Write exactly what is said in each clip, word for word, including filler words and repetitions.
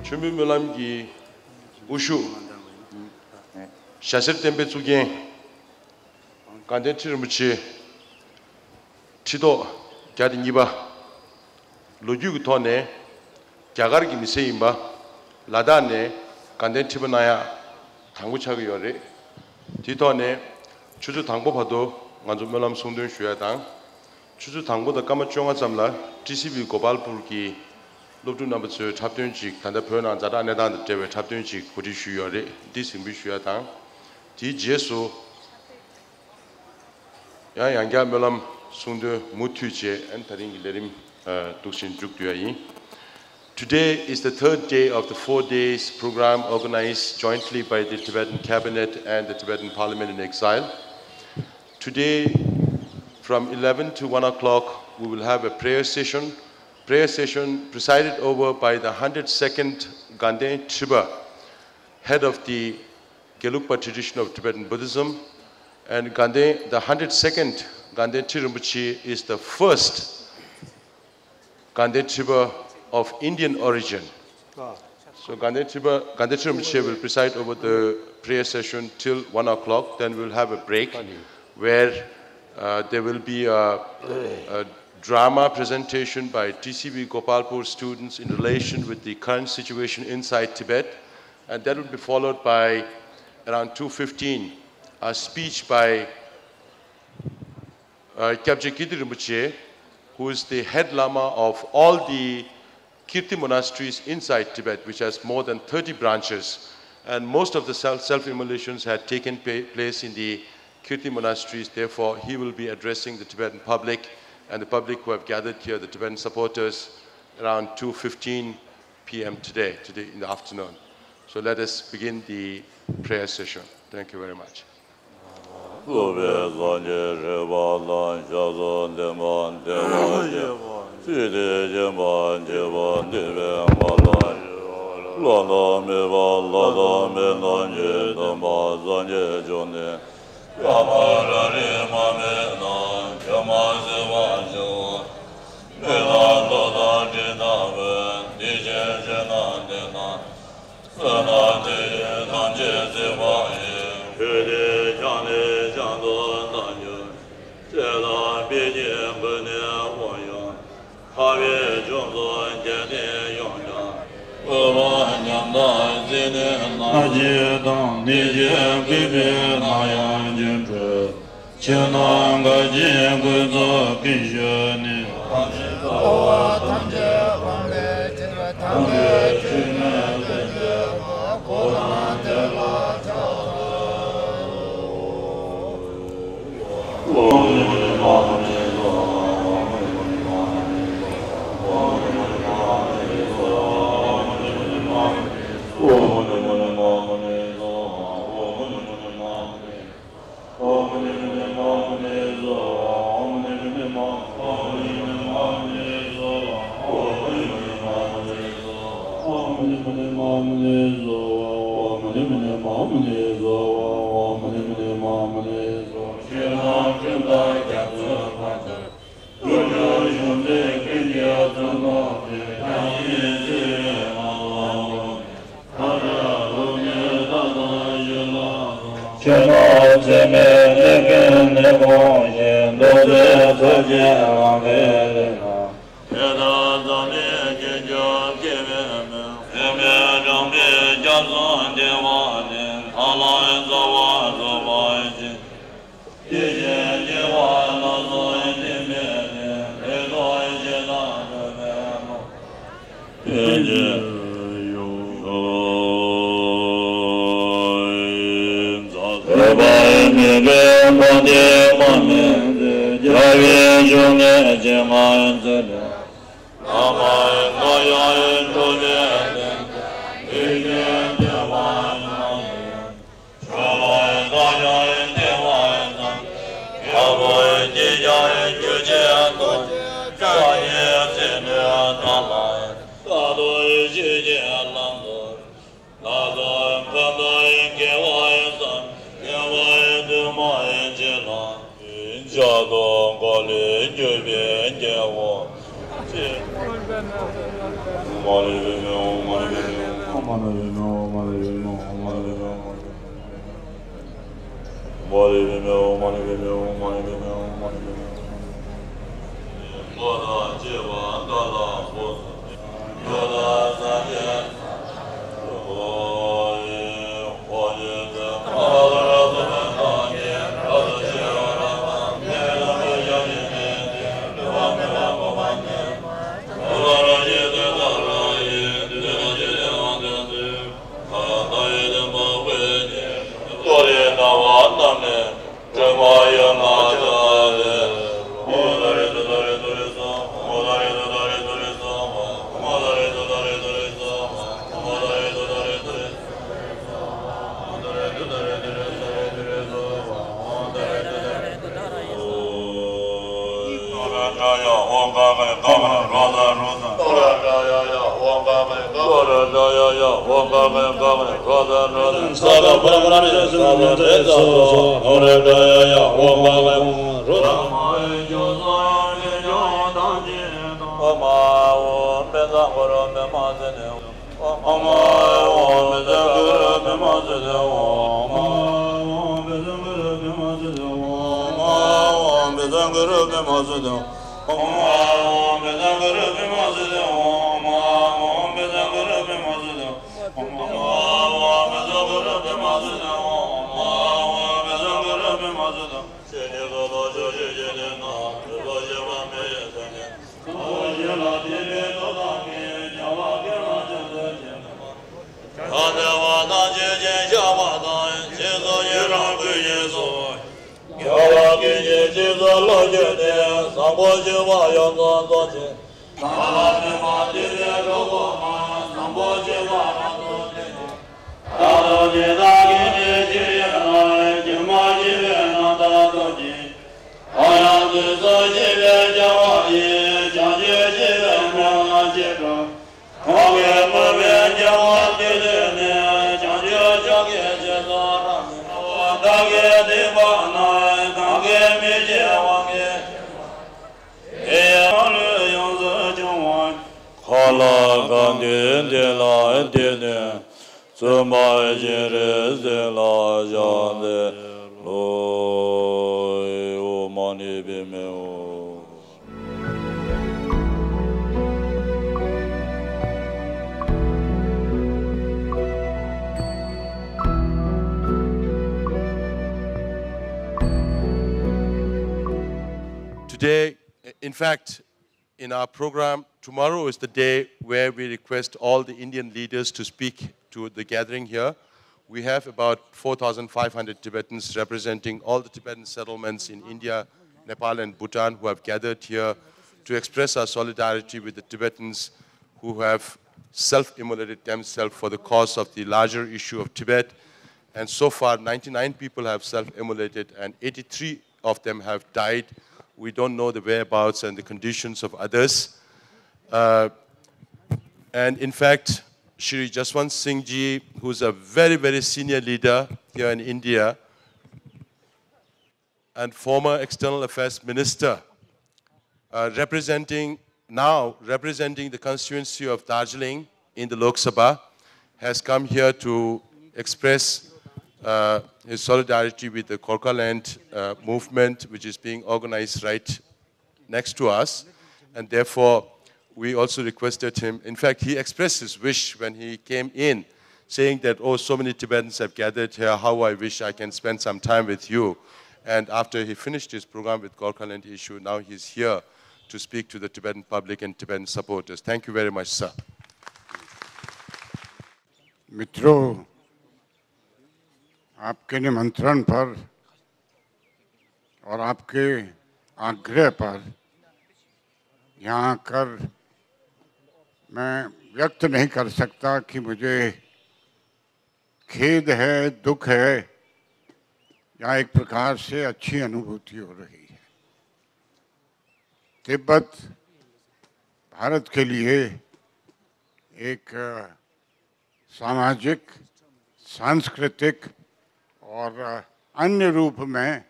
མཆོད་འབུལ་སྨོན་ལམ་གྱི་དབུ་བཞུགས། ཞྭ་སེར་བསྟན་པའི་གཙུག་རྒྱན་དགའ་ལྡན་ཁྲི་རིན་པོ་ཆེ་ཁྲི་ཐོག་བརྒྱ་དང་གཉིས་པ། ལོ་རྒྱུས་ཀྱི་ཐོག་ནས་རྒྱ་གར་གྱི་མི་སེར་ཡིན་པ། ལ་དྭགས་ནས་དགའ་ལྡན་ཁྲི་པ་གནང་ཡག་དང་པོ་ཆགས་ཀྱི་ཡོད་རེད། དེའི་ཐོག་ནས་ཆུ་ཚོད་དང་པོ་བར་དུ་ང་ཚོ་སྨོན་ལམ་གསུང་འདོན་ཞུ་ཡག་དང་། ཆུ་ཚོད་དང་པོ་དང་སྐར་མ་བཅོ་ལྔ་ཙམ་ལ་ཊི་སི་ཝི་གོ་པལ་པུར་གྱི་སློབ་ཕྲུག་རྣམ་པ་ཚོའི་འཁྲབ་སྟོན་ཅིག་ད་ལྟ་བོད་ནང་ཛ་དྲག་གནས་སྟངས་དང་འབྲེལ་བའི་འཁྲབ་སྟོན་ཅིག་གོ་སྒྲིག་ཞུས་ཡོད་རེད། འདི་གཟིགས་འབུལ་ཞུ་ཡག་དང་། དེའི་རྗེས་སུ། ཡང་ཡང་བསྐྱར་སྨོན་ལམ་གསུང་འདོན་མུ་མཐུད་བྱས། ཨ་ནི་ད་རིང་གི་ལས་རིམ་ཨ་འདུག་སེ་མཇུག་བསྡུ་ཡ་ཡིན། Today is the third day of the four days program organized jointly by the Tibetan Cabinet and the Tibetan Parliament in Exile. Today, from eleven to one o'clock, we will have a prayer session. Prayer session presided over by the hundred second Ganden Triba, head of the Gelugpa tradition of Tibetan Buddhism, and Ganden, the hundred second Ganden Tri Rinpoche is the first Ganden Triba of Indian origin. So Ganden Triba, Ganden Tri Rinpoche will preside over the prayer session till one o'clock. Then we'll have a break where uh, there will be a, a drama presentation by T C B Gopalpur students in relation with the current situation inside Tibet. And that will be followed by around two fifteen, a speech by uh, Kyabje Kirti Rinpoche, who is the head lama of all the Kirti monasteries inside Tibet, which has more than thirty branches. And most of the self, self-immolations had taken pa- place in the Kirti monasteries. Therefore, he will be addressing the Tibetan public and the public who have gathered here, the Tibetan supporters, around two fifteen p m today, today in the afternoon. So let us begin the prayer session. Thank you very much. སློབ་པའི་སངས་རྒྱས་རིག་པ་དང་། ཞབས་སུ་ལྡན་པ་བདེ་བ་ཅན། སྲིད་པའི་ཞེན་པ་འཇིག་པ་འདུལ་བའི་མ་ལུས་པ། བླ་ན་མེད་པ་ལྷ་དང་མི་དང་རྒྱུད་དམ་པ་སངས་རྒྱས་བཅོམ་ལྡན། སྐྱོབ་པ་རང་རིག་མ་སྨིན་ན། སྐྱོན་མ་གཟིགས་པ་ཆེན་པོ། མི་དང་ལྷ་དང་འདྲེ་དང་བོན། དེ་བཞིན་ཆོས་དང་ལྡན་དང་། བསོད་ནམས་དེ་ཡིས་ཐམས་ཅད་གཟིགས་པ་ཡི། ཆོས་འདི་ཕྱག་ནས་ཕྱག་ཏུ་བཏང་ཞིང་། སྲིད་ལ་ཕྱིན་ཅི་ལོག་ནས་འོང་ཞིང་། ཐར་པའི་ཕྱོགས་སུ་བྱོན་ནས་ཡོངས་ཀྱང་། བསྐལ་པ་མཉམ་དུ་གཟིགས་ནས་ན། ནད་ཀྱིས་དང་ནད་ཀྱིས་གོས་པས་ན་ཡང་ཅི་འཕྲོག། ཕྱི་ནང་འགལ་རྐྱེན་ཀུན་ཚོགས་ཀུན་ཞི་ནས། ཐམས་ཅད་ཐམས་ཅད་ཕམ་པའི་ཕྱིར། དམ་པའི་ཆོས་ནི་སྟོན་པའི་གོ་འཕང་དེ་ལ་ཕྱག་འཚལ་ལོ། ཆོས་ནོར་འཚེ་མེད་གནས་ཀུན་ནས་དགོངས་ཤིག་མདོ་སྡེ་ཚོགས་ཆེན་ལམ་པའི་རིམ་ལ། དེ་དག་འཛམ་གླིང་གི་རྒྱུ་སྐྱེ་བའི་མེ། སེམས་པའི་སྦྱངས་པའི་སྐྱབས་སུ་འདེགས་པ་ནི། ཐར་ལམ་རྩ་བ་རྫོགས་པར་བྱེད། ཡེ་ཤེས་སྐྱེ་བ་སྣ་ཚོགས་འདས་པའི་ལས། རིགས་དྲུག་ཞེ་དག་འགྲོ་བའི་མུ། ཐོས་པ་མེད་པའི་མ་འདས་མ་མིན་ཚེ། རྒྱལ་བའི་བཞུགས་གནས་ཇི་སྙེད་མཛད་པའི། བླ་མ་དགའ་ཡང་འགྲོ་བའི་ལས། ལུས་ཀྱི་བདེ་བ་ཡང་ཡིན། ཆོས་ལ་དགའ་ཡང་བདེ་བ་ཙམ། ཡག་པོ་སྐྱིད་ཀྱང་རྒྱུ་ཆེན་ཐོབ། སྐྲག་ཡང་ཚེ་སྣོད་དག་ལ། དཀའ་ཐུབ་ཞི་བྱེད་ལམ་དུ། ལ་དྭགས་ཁམས་དང་དགེ་བ་བསམ། དགེ་བ་འདུས་མ་བྱས་ལ། ཕྱག་ཏུ་འཁོར་ལོས་སྒྱུར་བའི་རྒྱལ་པོ་ཆེ། ཁ་ལ་གང་འདུལ་དེ་ལ་བརྟེན་ནས། བཙུན་པ་སྤྱན་རས་གཟིགས་ལ་ཕྱག་འཚལ་ལོ། ཨོཾ་མ་ཎི་པདྨེ་ཧཱུྃ། Today, in fact, in our program, tomorrow is the day where we request all the Indian leaders to speak to the gathering here. We have about four thousand five hundred Tibetans representing all the Tibetan settlements in India, Nepal, and Bhutan who have gathered here to express our solidarity with the Tibetans who have self immolated themselves for the cause of the larger issue of Tibet. And so far, ninety-nine people have self immolated and eighty-three of them have died. We don't know the whereabouts and the conditions of others. Uh, and in fact, Shri Jaswant Singh ji, who's a very, very senior leader here in India and former External Affairs Minister, uh, representing, now representing the constituency of Darjeeling in the Lok Sabha, has come here to express, uh, his solidarity with the Gorkhaland, uh, movement, which is being organized right next to us, and therefore we also requested him. In fact, he expressed his wish when he came in, saying that, "Oh, so many Tibetans have gathered here. How I wish I can spend some time with you." And after he finished his program with Gorkhaland issue, now he's here to speak to the Tibetan public and Tibetan supporters. Thank you very much, sir. मित्रों, आपके निमंत्रण पर और आपके आग्रह पर यहाँ आकर मैं व्यक्त नहीं कर सकता कि मुझे खेद है, दुख है, या एक प्रकार से अच्छी अनुभूति हो रही है। तिब्बत भारत के लिए एक सामाजिक, सांस्कृतिक और अन्य रूप में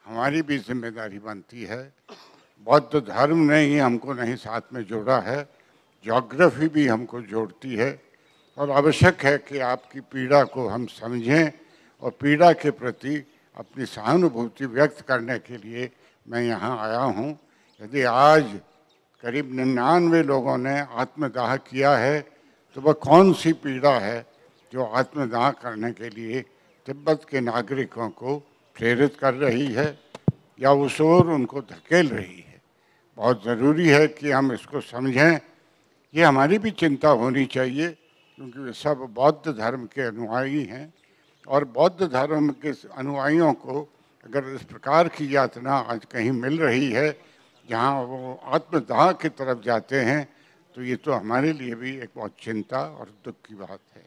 हमारी भी जिम्मेदारी बनती है। बौद्ध धर्म ने ही हमको नहीं साथ में जोड़ा है, ज्योग्राफी भी हमको जोड़ती है और आवश्यक है कि आपकी पीड़ा को हम समझें और पीड़ा के प्रति अपनी सहानुभूति व्यक्त करने के लिए मैं यहाँ आया हूँ। यदि आज करीब निन्यानवे लोगों ने आत्मदाह किया है, तो वह कौन सी पीड़ा है जो आत्मदाह करने के लिए तिब्बत के नागरिकों को प्रेरित कर रही है या उस ओर उनको धकेल रही है? बहुत ज़रूरी है कि हम इसको समझें। ये हमारी भी चिंता होनी चाहिए, क्योंकि वे सब बौद्ध धर्म के अनुयायी हैं और बौद्ध धर्म के अनुयायियों को अगर इस प्रकार की यातना आज कहीं मिल रही है, जहाँ वो आत्मदाह की तरफ जाते हैं, तो ये तो हमारे लिए भी एक बहुत चिंता और दुख की बात है।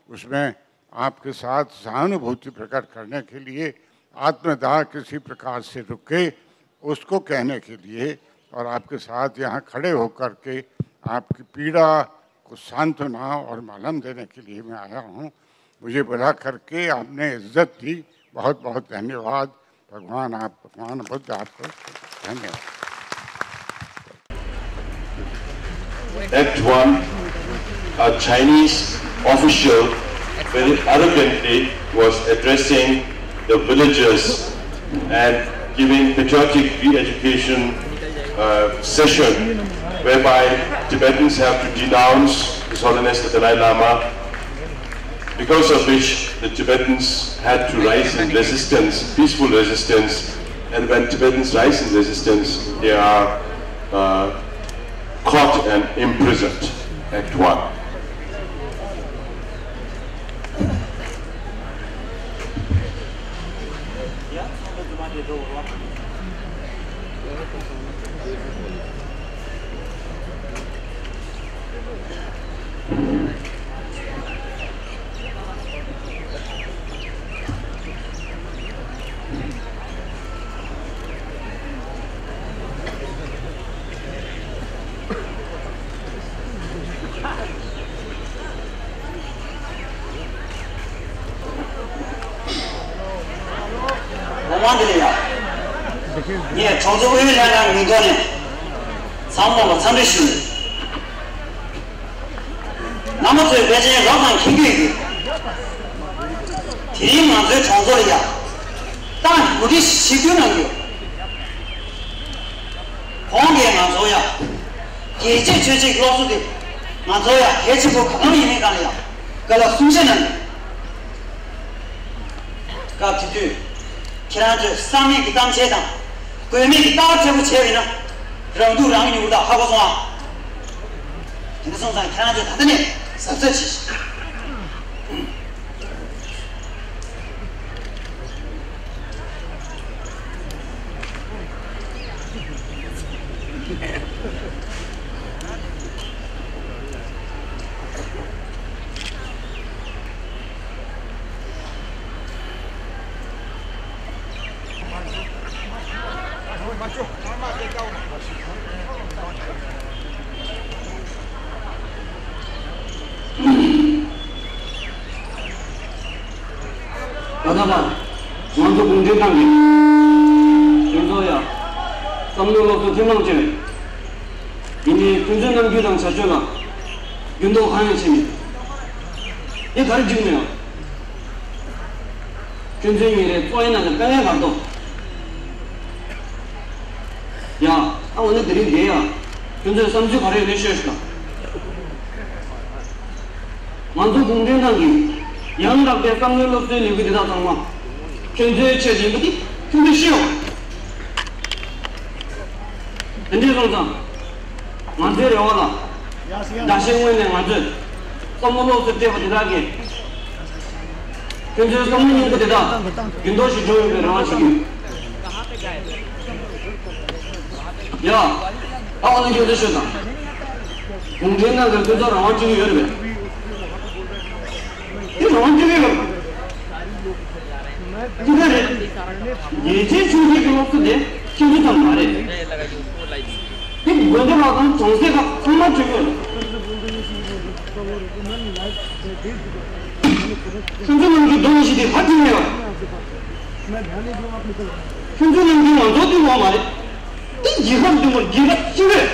उसमें आपके साथ सहानुभूति प्रकट करने के लिए, आत्मदाह किसी प्रकार से रुके, उसको कहने के लिए और आपके साथ यहाँ खड़े होकर के आपकी पीड़ा को सांत्वना और मलहम देने के लिए मैं आया हूँ। मुझे बुला करके आपने इज्जत दी, बहुत बहुत धन्यवाद। भगवान आप, भगवान बुद्ध आपको धन्यवाद। Act one, a Chinese official very arrogantly was addressing the villagers and giving patriotic re-education uh, session whereby Tibetans have to denounce His Holiness the Dalai Lama, because of which the Tibetans had to rise in resistance, peaceful resistance, and when Tibetans rise in resistance, they are uh, caught and imprisoned. Act one. ངོ་མ་འདི་ལ་ཡ། ངས་གྲོང་ཚོ་ཨུ་ཡོན་ལྷན་ཁང་མིང་ཐོག་ནས་ཚང་མ་ལ་འཚམས་འདྲི་ཞུ། རྣམ་པ་ཚོས་ཕལ་ཆེར་རགས་ཙམ་མཁྱེན་གྱི་ཡོད། དེ་རིང་ང་ཚོའི་གྲོང་ཚོ་ལ་ཡ། ཏང་གི་འགོ་ཁྲིད་ཞིག་ཆིབས་བསྒྱུར་གནང་གི་ཡོད། ཁོང་གིས་ང་ཚོ་ཡ། རྒྱལ་གཅེས་ཆོས་གཅེས་ཀྱི་སློབ་གསོ་དེ་ང་ཚོ་ཡ་གལ་ཆེན་པོ་ག་ཚོད་ཡིན་མིན་སྒང་ལ་ཡ་བཀའ་སློབ་གསུང་བཤད་གནང་གི་ཡོད། སྐབས་དེ་དུས་ཁྱེད་རང་ཚོས་བསམ་མེད་ཀྱི་གཏམ་འཆལ་དང་དགོས་མེད་ཀྱི་ལྟ་བ་འཁྲལ་པོ་བྱས་པ་ཡིན་ན་རང་སྡུག་རང་ཉོ་གི་ད་ཧ་གོ་སོང་ཨ། དེ་འདྲ་སོང་ཙང་ཁྱེད་རང་ཚོས་ད་ལྟ་ནས་གཟབ་གཟབ་བྱེད། ད་ལྟ་བར་ང་ཚོ་གུང་ཁྲན་ཏང་གིས་ཁྱོད་ཚོ་ཡ་བསམ་བློའི་སློབ་གསོ་ཐེངས་མང་བྱས། ཡིན་ནའི་ཁྱོད་ཚོའི་རྣམ་འགྱུར་དང་བྱ་སྤྱོད་ལ་འགྱུར་ལྡོག་གང་ཡང་བྱས་མེད། དེ་ག་རེ་འགྲིག་མེད་ཨ། ཁྱོད་ཚོའི་ཉིན་རེ་འཚོ་བའི་ནང་ལ་དཀའ་ངལ་ག་རེ་འདུག་ཡ། ཨ་འོ་ན་དེ་རིང་འདིར་ཡ། ཁྱོད་ཚོས་བསམ་ཚུལ་ག་རེ་ཡོད་ན་ཤོད་ཤོད་དང་། ང་ཚོ་གུང་ཁྲན་ཏང་གིས་ཡང་དག་པའི་བསམ་བློའི་སློབ་གསོའི་ལས་འགུལ་འདི་དག་ཚང་མ་ཁྱོད་ཚོའི་ཆེད་དུ་ཡིན་པ་དེ་ཁྱོད་ཚོས་ཤེས་ཡོང་། དེ་འདྲས་སོང་ཙང་། ང་ཚོའི་རེ་བ་ལ། ཟླ་ཤས་སྔོན་ནས་ང་ཚོས་བསམ་བློ་སློབ་གསོ་སྤྲད་པ་དེ་དག་གིས། ཁྱོད་ཚོའི་བསམ་བློ་སྙིང་པོ་དེ་དག་འགྱུར་ལྡོག་ཞིག་འགྲོ་ཡོང་བའི་རེ་བ་ཞིག་ཡོད། ཡ། ཨ་འོ་ན་ཁྱོད་ཚོས་ཤོད་དང་། གུང་ཁྲན་ཏང་གིས་ཁྱོད་ཚོར་རང་དབང་སྤྲད་ཀྱི་ཡོད་རེད་པས། དེ་རང་དབང་སྤྲད་ཀྱི་ཡོད་རེད། འདི་ག་རེད། རྒྱལ་སྤྱིའི་ཆུང་བཤད་ཀྱི་སློབ་གསོ་དེ་ཁྱེད་ཚོ་ཙམ་མ་རེད། དེ་དགོན་སྡེ་ཁག་དང་གྲོང་གསེབ་ཁག་ཚང་མར་སྤྲད་ཀྱི་ཡོད་རེད། ཁྱོད་ཚོ་རྣམས་ཀྱི་སྡུག་བསྔལ་ཞིག་དེ་ག་བྲིས་ནས་ཡོད། ཁྱོད་ཚོ་རྣམས་ཀྱིས་ང་ཚོ་བསྟུན་དགོས་མ་རེད། དེ་རྒྱལ་ཁབ་འདི་མོ་རྒྱལ་ཁབ་ཅིག་རེད།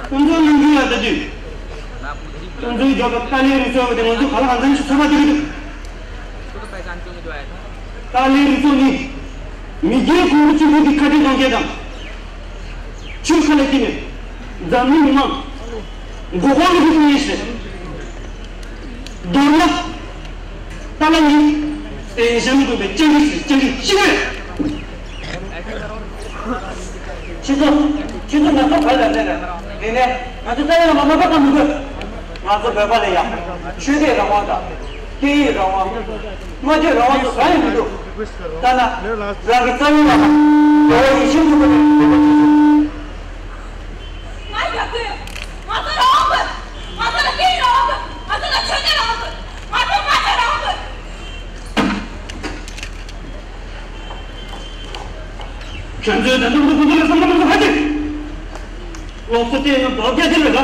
ཁྱོད་ཚོ་རྣམས་ཀྱིས་ལ་ལྟ་དུས། ཁྱོད་ཚོའི་རྒྱབ་ལ་ཏཱ་ལའི་རུ་ཚོགས་དེ་ང་ཚོ་ག་ལ་གང་འཚམ་ཞིག་ཚོད་དཔག་བྱེད་ཀྱི་འདུག་ཏཱ་ལའི་རུ་ཚོགས་ནི། མི་སྒེར་གོང་བུ་གཅིག་པུ་གི་ཁ་བྲལ་གཏོང་མཁན་དང་། ཆོས་ཁ་ལ་སྐྱེས་ནས་འཛམ་གླིང་མི་མང་མགོ་སྐོར་ལ་ཕུལ་ངེས་ཤིག་མདོར་ན། ཏཱ་ལ་ནི་བཙན་ཤམ་དགོས་པའི་སྤྱང་ཀི་ཞིག་སྤྱང་ཀི་གཅིག་རེད། ཁྱེད་ཚོ། ཁྱེད་ཚོ་ང་ཚོ་བོད་ལ་སླེབས་རེད། དེ་ནས་ང་ཚོ་རྩ་བའི་ལ་མ་མ་པ་དང་མི་དགོས། ང་ཚོ་བོད་པ་ལ་ཡང་ཆོས་དད་རང་དབང་དང་སྐད་ཡིག་རང་དབང་། སྨྲ་བརྗོད་རང་དབང་སོགས་གང་ཡང་མི་འདུག་ད་ན་རང་གི་རྩ་བའི་ལ་མ་ཡོད་ཡིན་ཤེས་ཐུབ་པ་རེད། ང་ཡག་པོས། ང་ཚོ་རང་དབང་དགོས། ང་ཚོ་ལ་སྐད་ཡིག་རང་དབང་དགོས། ང་ཚོ་ལ་ཆོས་དད་རང་དབང་དགོས། ང་ཚོ་སྨྲ་བརྗོད་རང་དབང་དགོས། ཁྱོད་ཚོས་ད་དུང་ཁོ་ཚོ་ལ་བསམ་བློ་གཏོང་ས་ག་ཅི། སློབ་གསོ་སྤྲད་ཡོང་དོགས་རྒྱག་གི་རེད་ལ།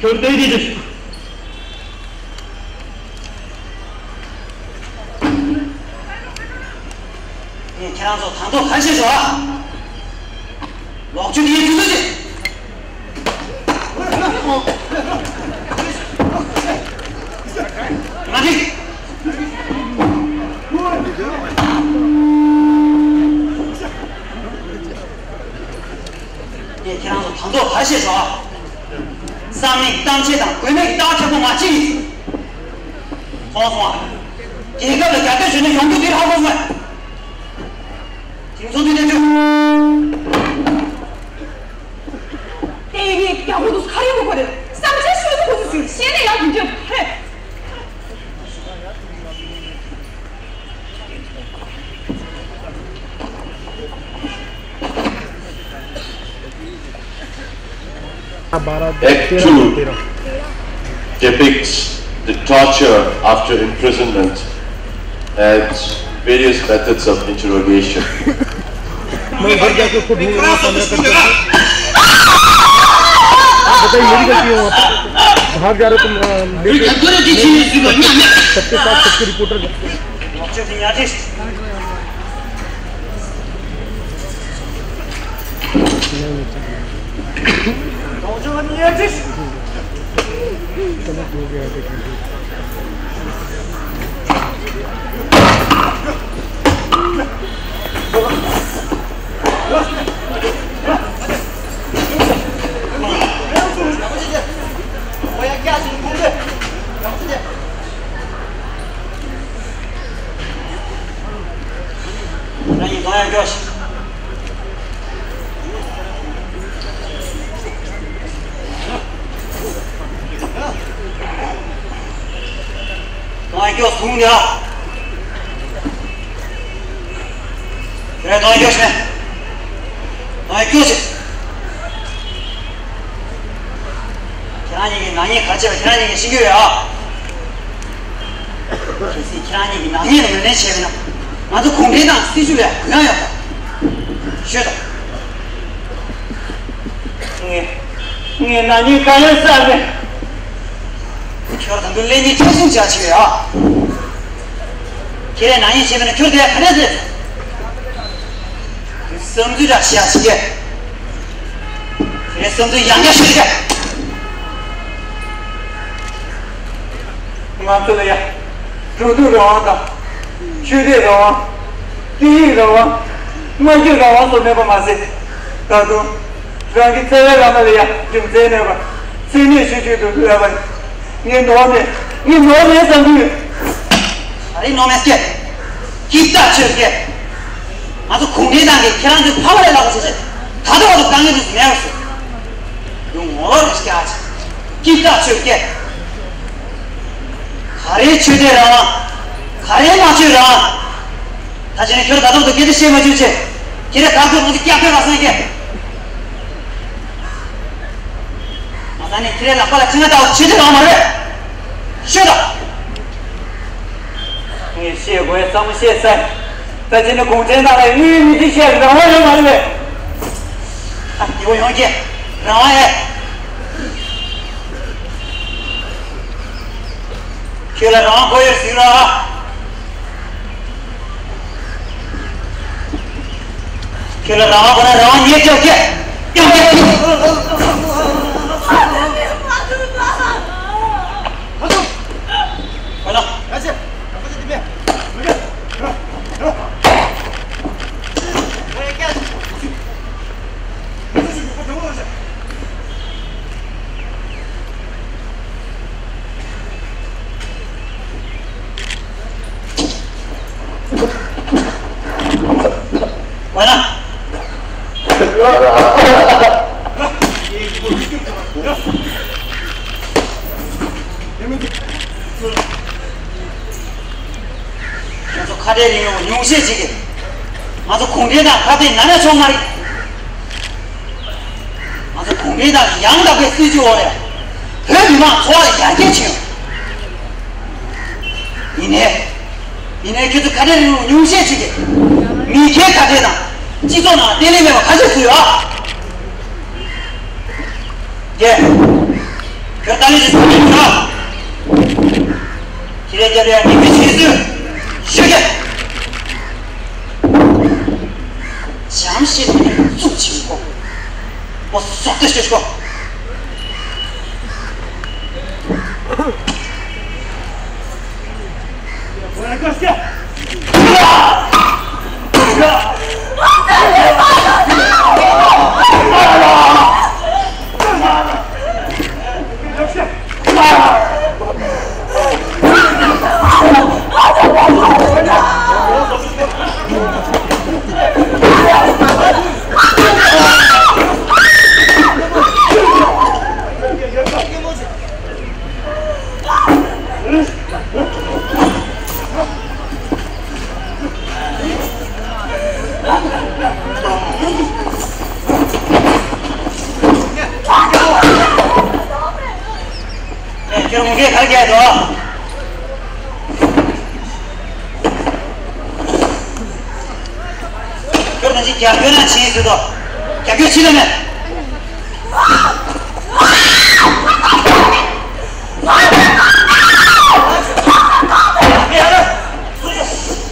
ཁྱོད་བལྟས་དེ་དེ། ངས་ཁྱེད་རང་ཚོ་དང་ཐོག་ཁ་ཤས་ཤོག་ཨ། ལོག་སྤྱོད་དེ་ཡིན་དུས་ཚོད་ཅི། མ་འགྲིག་ངས་ཁྱེད་རང་ཚོ་དང་ཐོག་ཁ་ཤས་ཤོག་ཨ། བསམ་མེད་ཀྱི་གཏམ་བཤད་དང་དགོས་མེད་ཀྱི་ལྟ་བ་ཁྱབ་པོ་མ་བྱེད། སོང་སོང་ཨ། རྒྱལ་ཁབ་ལ་རྒྱབ་སྐྱོར་བྱེད་ན་ཡོང་རྒྱུ་འདིར་ཧ་གོ་སོང་ཨ། དེང་སང་དུས་དེ་ཚོ། དེ་ཡི་རྒྱ་བོ་དུ་ཁ་རི་མོ་གོ་རེད། བསམ་འཆར་ཤོད་དུ་གོ་དུ་ཟིན་ཤེས་ནས་ཡང་དུས་འགྱུར་རེད། Act two depicts the torture after imprisonment and various methods of interrogation. मैं घर जाके उसको ढूंढ लूंगा, कमरा करके। आप बताइए, मेरी गलती है वहाँ पर। बाहर जा रहे तुम, अ, लेके सबके साथ सबके रिपोर्टर। གདོང་ཡ་སྐྱོ་སོང་ནི་ཨ། ཁྱོད་རང་གདོང་ཡ་སྐྱོ་ཤི་ནས། གདོང་ཡ་སྐྱོ་ཤི། ཁྱེད་རང་གཉིས་ཀྱི་ནག་ཉེས་ག་རེ་བྱས་པ་ཁྱེད་རང་གཉིས་ཀྱིས་ཤེས་ཀྱི་ཡོད་ཨ། གལ་སྲིད་ཁྱེད་རང་གཉིས་ཀྱིས་ནག་ཉེས་ལ་ངོས་ལེན་བྱས་པ་ཡིན་ན། ང་ཚོ་གུང་ཁྲན་ཏང་སྲིད་ཇུས་ལ་གུ་ཡངས་ཡོད་པ། ཤོད་དང་། ངས་ངས་ནག་ཉེས་ག་རེ་བསགས་པས། ཁྱོད་དང་དུ་ལེན་ཉེས་ཁྱབ་སུ་བྱ་ཆེ་ཡ། ཁྱེད་རས་ནང་ཡིན་བྱས་པས་ན་ཁྱོད་དེ་ག་རེ་ཟེར། བསམ་ཚུལ་འདྲ་བྱ་ཆེ་གེ། ཁྱེད་རས་བསམ་ཚུལ་ཡང་བསྐྱར་ཞུ་གེ། ང་ཚོ་ལ་ཡ། འགྲོ་འདུག་རང་དབང་དང་། ཆོས་དད་རང་དབང་། སྐད་ཡིག་རང་དབང་། སྨྲ་བརྗོད་རང་དབང་སོགས་མེད་པ་མ་ཟད། ད་དུང་། རང་གི་བརྩེ་བའི་བླ་མ་ལ་ཡང་རྒྱུ་མཚན་མེད་པར་མཚན་སྨད་ཤོད་རྒྱུ་དུ་སླེབས་པ་ནི་ངས་ནོར་མེད། ངས་ནོར་མེད་བསམ་གྱི་ཡོད། ག་རེ་ནོར་མེད་སྐད། ཀི་ཏ་ཆོས་སྐད། ང་ཚོ་གུང་ཁྲན་ཏང་གིས་ཁྱེད་རང་ཚོའི་ཕ་མ་ལས་ལྷག་པ་བྱས་བྱས་ད་ལྟ་བར་དུ་དཀའ་ངལ་དེ་ཚོ་མེད་པར་བཟོས། ཡོང་ངོ་རེ་སྐྱག་ཅིག་ཀི་ཏ་ཆོས་སྐད། ག་རེ་ཆོས་དད་རང་དབང་། ག་རེ་སྨྲ་བརྗོད་རང་དབང་། ད་ཅི་ནས་ཁྱོད་ད་དུང་དུ་སྐད་ཆ་བཤད་མ་བཅུག་ཅེས། ཁྱེད་རས་ག་དུས་ང་ཚོ་སྐྱག་སྐྱག་ར་སོང་སྐད། ང་ད་ནས་ཁྱེད་རས་ལག་པ་ལ་ཁྲི་ང་ལྟ་བུ་ཆོས་དད་རང་དབང་མ་རེད། ཤོད་དང་། ངས་བཤད་དགོས་ཚང་མ་བཤད་ཚར། ད་ཅི་ནས་གུང་ཁྲན་ཏང་ལ་དངུལ་མི་ཚེ་བཤད་རང་དབང་ཡོད་མ་རེད་པས། ཨ་དེ་བོ་ཡོང་གི་རང་དབང་ཡོད། ཁྱོད་ལ་རང་དབང་དགོས་ཡོད་ཟེར་ར། ཁྱོད་ལ་རང་དབང་དགོས་ན་རང་དབང་ཉེར་བརྒྱད་བརྒྱད། ང་ཚོ་ཁ་བྲལ་རིང་ལུགས་ཉུང་ཤས་ཅིག་གིས་ང་ཚོ་གུང་ཁྲན་ཏང་ཁ་གཏད་ན་ན་ཆོག་མ་རེད། ང་ཚོ་གུང་ཁྲན་ཏང་གི་ཡང་དག་པའི་སྲིད་ཇུས་འོག་ནས་བོད་མི་མང་འཚོ་བ་ཡར་རྒྱས་ཕྱིན་ཡོད། ཡིན་ནའི། ཡིན་ནའི་ཁྱོད་ཚོ་ཁ་བྲལ་རིང་ལུགས་ཉུང་ཤས་ཅིག་གིས་མི་སྒེར་ཁ་བྲལ་དང་སྤྱི་ཚོགས་ནང་བརྟན་ལྷིང་མེད་པ་ཁ་ཤས་སུ་ཡོད་ཨ། ཀྱེ། ཁྱོད་ཏཱ་ལའི་ཇི་ཚོགས་མི་ཡིན་ཨ། ཁྱེད་རས་རྒྱབ་ཡ་མི་མི་ཆེ་སུ་ཤོད་ཀྱེ། བྱམས་ཤིང་ནི་བཙུགས་ཆེན་པོ། འོ་སོག་ཏུ་ཤོད་ཤོག་ཁྱོད་མུ་གེ་གར་རྒྱག་དོ། ཁྱོད་ནང་བཞིན་རྒྱབ་སྐྱོར་ན་ཕྱིན་ཟེར་དོ། རྒྱབ་སྐྱོར་ཕྱིན་ལ་མེད།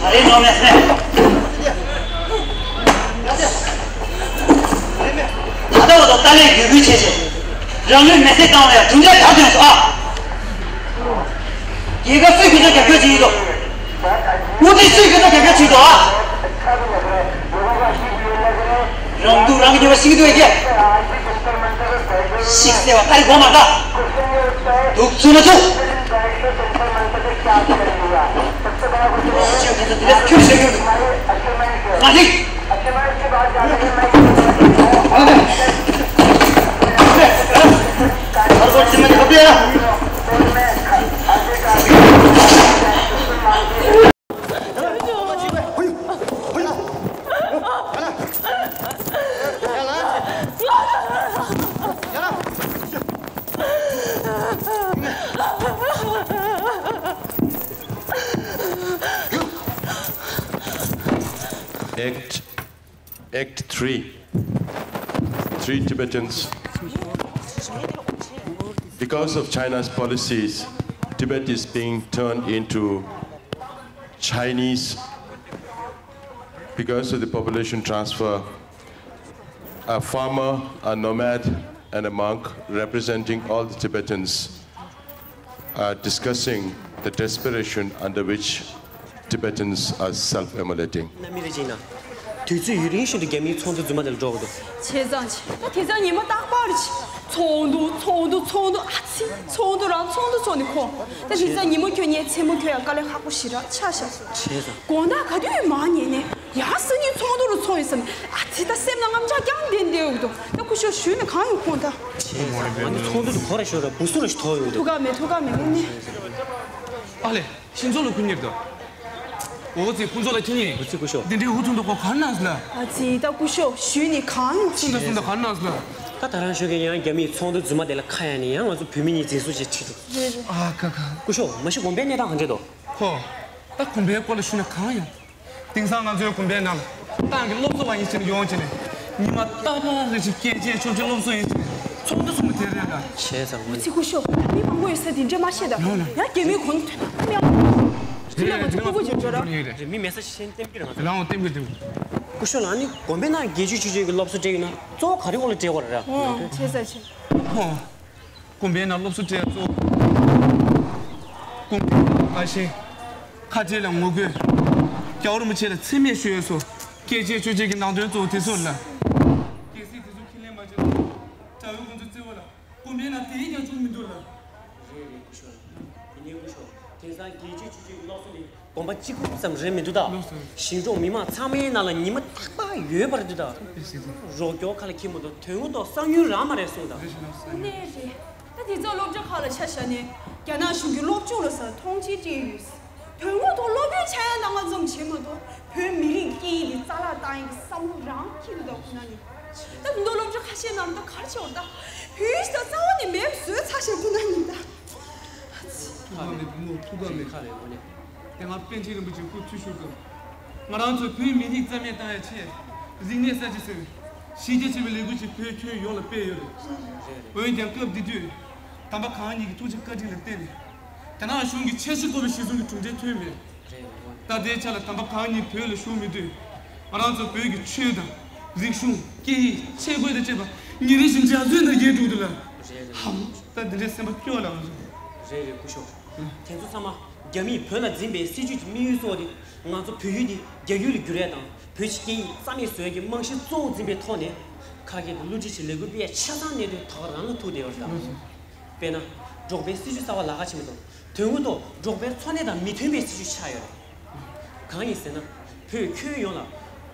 ཨ་རེ་ནོར་མེད་སེ། ད་ལྟ་བར་དུ་ཏཱ་ལའི་རྒྱུད་སྐུལ་བྱས་བྱས། རང་ལུས་མེར་སྲེག་བཏང་བ་ཡང་གྲུབ་འབྲས་དག་ཐོན་སོང་ཨ། རྒྱལ་ཁབ་སུས་ཁྱེད་ཚོ་རྒྱབ་སྐྱོར་བྱེད་ཀྱི་འདུག་དབུ་ཁྲིད་སུས་ཁྱེད་ཚོ་རྒྱབ་སྐྱོར་བྱེད་ཀྱི་འདུག་ཨ། རང་སྡུག་རང་གིས་ཉོས་པ་ཤི་གི་འདུག་ཨེ་ཀྱེ། ཤིག་ཟེར་བ་ད་རེས་དགོངས་མ་དག་སྡུག་ཚུལ་ན་ཚུལ། ཁྱོད་ཁྱེད་ཚོ་དེ་འདྲ་ཁྱོད་ཤེས་ཡོད་འདུག་ང་ལིག Act, Act three. Three Tibetans, because of China's policies, Tibet is being turned into Chinese because of the population transfer. A farmer, a nomad, and a monk representing all the Tibetans are discussing the desperation under which Tibetans are self-immolating. နာမည်ရင်းနော် དུས་ཚོད་ཡུན་རིང་ཞིག་ཏུ་རྒྱ་མིའི་ཚོགས་འདུ་རྫུན་མ་དེ་ལ་འགྲོ་གི་འདུག་བྱས་ཙང་ཆེ་ད་དེ་ཙང་ཉི་མ་རྟག་པར་ཆེ་ཚོགས་འདུ་ཚོགས་འདུ་ཚོགས་འདུ་ཨ་ཙི་ཚོགས་འདུ་རང་ཚོགས་འདུ་ཚོགས་ནས་ཁོ་ད་དེ་ཙང་ཉི་མ་ཁྱོད་ཉལ་མཚན་མོ་ཁྱོད་ཡང་དཀའ་ལས་ཁག་པོ་ཞེ་དྲག་ཆགས་ཤག་བྱས་ཙང་དགོང་དག་ག་དུས་མ་ཉལ་ནས་ཡང་སང་ཉིན་ཚོགས་འདུ་རུ་ཚོགས་ཡིན་བསམ་ཨ་ཙི་ད་སེམས་ལ་དངངས་སྐྲག་རྐྱང་ལྡན་བསྡད་འདུག་ད་སྐུ་ཞབས་ཞུས་ནས་གང་ཡོང་ཁོང་ད། བྱས་ཙང་ང་ཚོ་ཚོགས་འདུ་དུ་ཁོ་ར་ཤོར་ར་བུ་སུ་ར་ཞིག་ཐོག་ཡོང་འདུག་ཐུགས་ཁག་མེད་ཐུགས་ཁག་མེད་དངོས་གནས། ཨ་ལས། ཤིང་ཚོགས་ལ་ཁུ་ཉེར་དོ། འོ་ཙི་ཁུ་ཚོགས་ལ་ཁྱེད་ཉིད། འོ་ཙི་སྐུ་ཞབས། འདི་འདྲའི་འུ་ཐུང་དུ་གོ་གར་ནང་སི་ལ། ཨ་ཙི་ད་སྐུ་ཞབས་ཞུས་ནི་གང་ཡོང་། སུམ་ད་སུམ་ད་གར་ནང་སི་ལ། ད་ད་རང་ཞོགས་ཀྱི་ཡང་རྒྱ་མིའི་ཚོགས་འདུ་རྫུན་མ་དེ་ལ་ཁ་ཡ་ནི་ཡང་ང་ཚོ་བོད་མི་གཉིས་འཛིན་བཟུང་བྱེད་ཁྲིད་འདུག་རེད་རེད། ཨ་ཁ་ཁ། སྐུ་ཞབས་མ་གཞི་དགོན་པའི་གནས་སྟངས་ག་འདྲས་འདུག་ཁོ། ད་དགོན་པའི་སྐོར་ལ་ཞུས་ན་གང་ཡོང་། དེང་སང་ང་ཚོའི་དགོན་པའི་ནང་ལ་ཏང་གི་སློབ་གསོ་བ་ཡིན་ཕྱིན་ཡོང་ཕྱིན་ནས་ཉི་མ་རྟག་པར་རེ་ཞིག་སྐད་ཆའི་ཆོས་ཆོས་སློབ་གསོ་ཡིན་ཕྱིན་ཚོགས་འདུ་ཚོགས་མི་དེ་རེད་ལ། བྱས་ཙང་ངོ་ཚིག་སྐུ་ཞབས་མི་མང་པོ་ཡོད་ས་དེ་འདྲས་མ་བཤད་ད་ཡོང་ལ། ཡང་རྒྱ་མིའི་གོང་དུ་ཐོན་ན་མི་ཡང་དེ་ལ་ང་ཚོ་སྤུ་གུ་བྱེད་འཇོག་ར། རེད་མི་མེད་ས་ཞིག་ཤེས་ལྟེམ་གི་རེད་ང་ཚོ། ལའང་ལྟེམ་གི་ལྟེམ་གི། སྐུ་ཞབས་ལགས་ནི་དགོན་པའི་ནང་རྒྱལ་ཆོས་ཆོས་ཆོས་ཀྱི་སློབ་གསོ་སྤྲད་ཡོད་ན་གཙོ་བོ་ག་རེ་འོག་ལ་སྤྲད་དགོས་རེད་ར། ཨོ་བྱས་ཙང་བྱས། ཨོ། དགོན་པའི་ནང་སློབ་གསོ་སྤྲད་གཙོ་དགོན་པའི་ནང་ཨ་ཤེ། ཁ་ཆེ་ལ་ངོ་རྒོལ། རྒྱལ་བ་རིན་པོ་ཆེ་ལ་མཚན་སྨད་ཞུ་ཡས་སོ། སྐད་ཆའི་ཆོས་ཆོས་ཀྱི་ནང་དོན་གཙོ་བོ་དེ་ཚོ་ལ། གལ་སྲིད་དེ་ཚོ་ཁས་ལེན་མ་བྱས་ན། གྲྭ་བའི་ཁོང་ཚོའི་བརྩེ་བ་ལ་དགོན་པའི་ནང་དེ་ཡིན་ཀྱང་བྱུང་མི་འདུག་ལ། རེད་རེད་སྐུ་ཞབས། ཡིན་ནའི་སྐུ་ཞབས་དེང་སང་རྒྱལ་སྤྱིའི་ཆོས་ཆོས་ཀྱི་སློབ་གསོ་ནི། དགོན་པ་གཅིག་པུ་ཙམ་རེད་མི་འདུག་ད། ལགས་སོ། ཞིང་འབྲོག་མི་མང་ཚང་མའི་ནང་ལ་ཉི་མ་རྟག་པར་ཡོད་པ་རེད་འདུག་ད། རོགས་སྐྱོར་ཁ་ལ་འཁྱེར་མི་འདུག་དོན་དངོས་ཐོག་གསང་ཉུལ་རང་མ་རེད་གསུངས་ད། རེད་ཤག་ལགས་སོ། དངོས་གནས་རེད། ད་དེ་ཚོ་སློབ་གྲྭ་ཁག་ལ་ཆ་བཞག་ནས་རྒྱ་ནག་གཞུང་གི་སློབ་སྦྱོང་ལ་ཟེར་མཐོང་ཆེན་སྤྲད་ཡོད། དོན་དངོས་ཐོག་སློབ་དཔོན་ཆགས་ཡ་གནང་བ་ཙམ་བྱེད་མ་གཏོགས་བོད་མི་རིགས་སྐད་ཡིག་དེ་རྩ་བརླག་བཏང་ཡ་གི་བསམ་བློ་རང་འཁྱེར་འདུག་ད་ཁོ་ན་ནི། ད་མདོ་སློབ་གྲྭ་ཁ་ཤས་ནང་ད་ག་རེ་བྱེད་འོ་ད། བོད་ཡིག་ད་རྩ་བ་ནས་མེད་པ་བཟོས་ཚར་ཤག་ཁོ་ན་ནི་ད། ཐུགས་ཁག་མེད་བུ་མོ་ཐུགས་ཁག་མེད། ཁག་རེད་དངོས་གནས། དེ་སྔ་པཎ་ཆེན་རིན་པོ་ཆེ་སྐུ་འཁྲུངས་ཞུ་སྐབས། ང་རང་ཚོའི་བོད་མི་རིགས་རྩ་མེད་བཏང་ཡ་ཆེད། རིག་གནས་གསར་བརྗེ་ཟེར་བའི་གཞི་རྒྱ་ཆེ་བའི་ལས་འགུལ་ཞིག་བོད་ཁྱོན་ཡོངས་ལ་སྤེལ་ཡོད་རེད། འོན་ཀྱང་སྐབས་དེ་དུས། དམ་པ་གང་ཉིད་ཀྱི་ཐུགས་རྗེ་བཀའ་དྲིན་ལ་བརྟེན་ནས། རྒྱ་ནག་གཞུང་གིས་འཆར་གཞི་བཀོད་པའི་གཞི་བཟུང་གི་གྲུབ་འབྲས་ཐོན་མེད། ད་ལྟའི་ཆ་ལ་དམ་པ་གང་ཉིད་བོད་ལ་བཞུགས་མེད་དུས། ང་རང་ཚོ་བོད་ཀྱི་ཆོས་དང་། རིག་གཞུང་། སྐད་ཡིག་ཆས་གོས་དང་བཅས་པ་ཉིན་རེ་བཞིན་འཇའ་ཚོན་ལྟར་རྒྱས་འགྲོ་གི་འདུག་ལ། རེད་རེད། ཧམ། ད་འདི་འདྲའི་སེམས་པ་སྐྱོ་ལ་ང་ཚོ། རེད་རེད་སྐུ་ཞབས། དེ་ཚོ་ཚང་མ་རྒྱ་མིས་བོད་ལ་འཛིན་པའི་སྲིད་ཇུས་ཀྱི་དམིགས་ཡུལ་གཙོ་བོ་དེ་ང་ཚོ་བོད་ཡུལ་འདི་རྒྱ་ཡུལ་ལ་བསྒྱུར་ཡས་དང་བོད་ཀྱི་སྐད་ཡིག་རྩ་མེད་བཟོ་ཡས་ཀྱི་རྨང་གཞི་གཙོ་བོ་འཛིན་པའི་ཐོག་ནས་ཁ་སྐད་དང་བསླུ་བྲིད་ཀྱི་ལས་འགུལ་སྤེལ་ཡས་ཆ་ཚང་གནད་དོན་ད་ག་རང་ལ་ཐུག་བསྡད་ཡོད་རེད་ད། དཔེར་ན། འབྲོག་པའི་སྲིད་ཇུས་གསར་པ་ལག་ཁ་ཕྱིན་པ་དང་དོན་དངོས་ཐོག་འབྲོག་པའི་འཚོ་གནས་དང་མི་མཐུན་པའི་སྲིད་ཇུས་ཆགས་ཡོད་རེད། གང་ཡིན་ཟེར་ན། བོད་ཁྱོན་ཡོངས་ལ།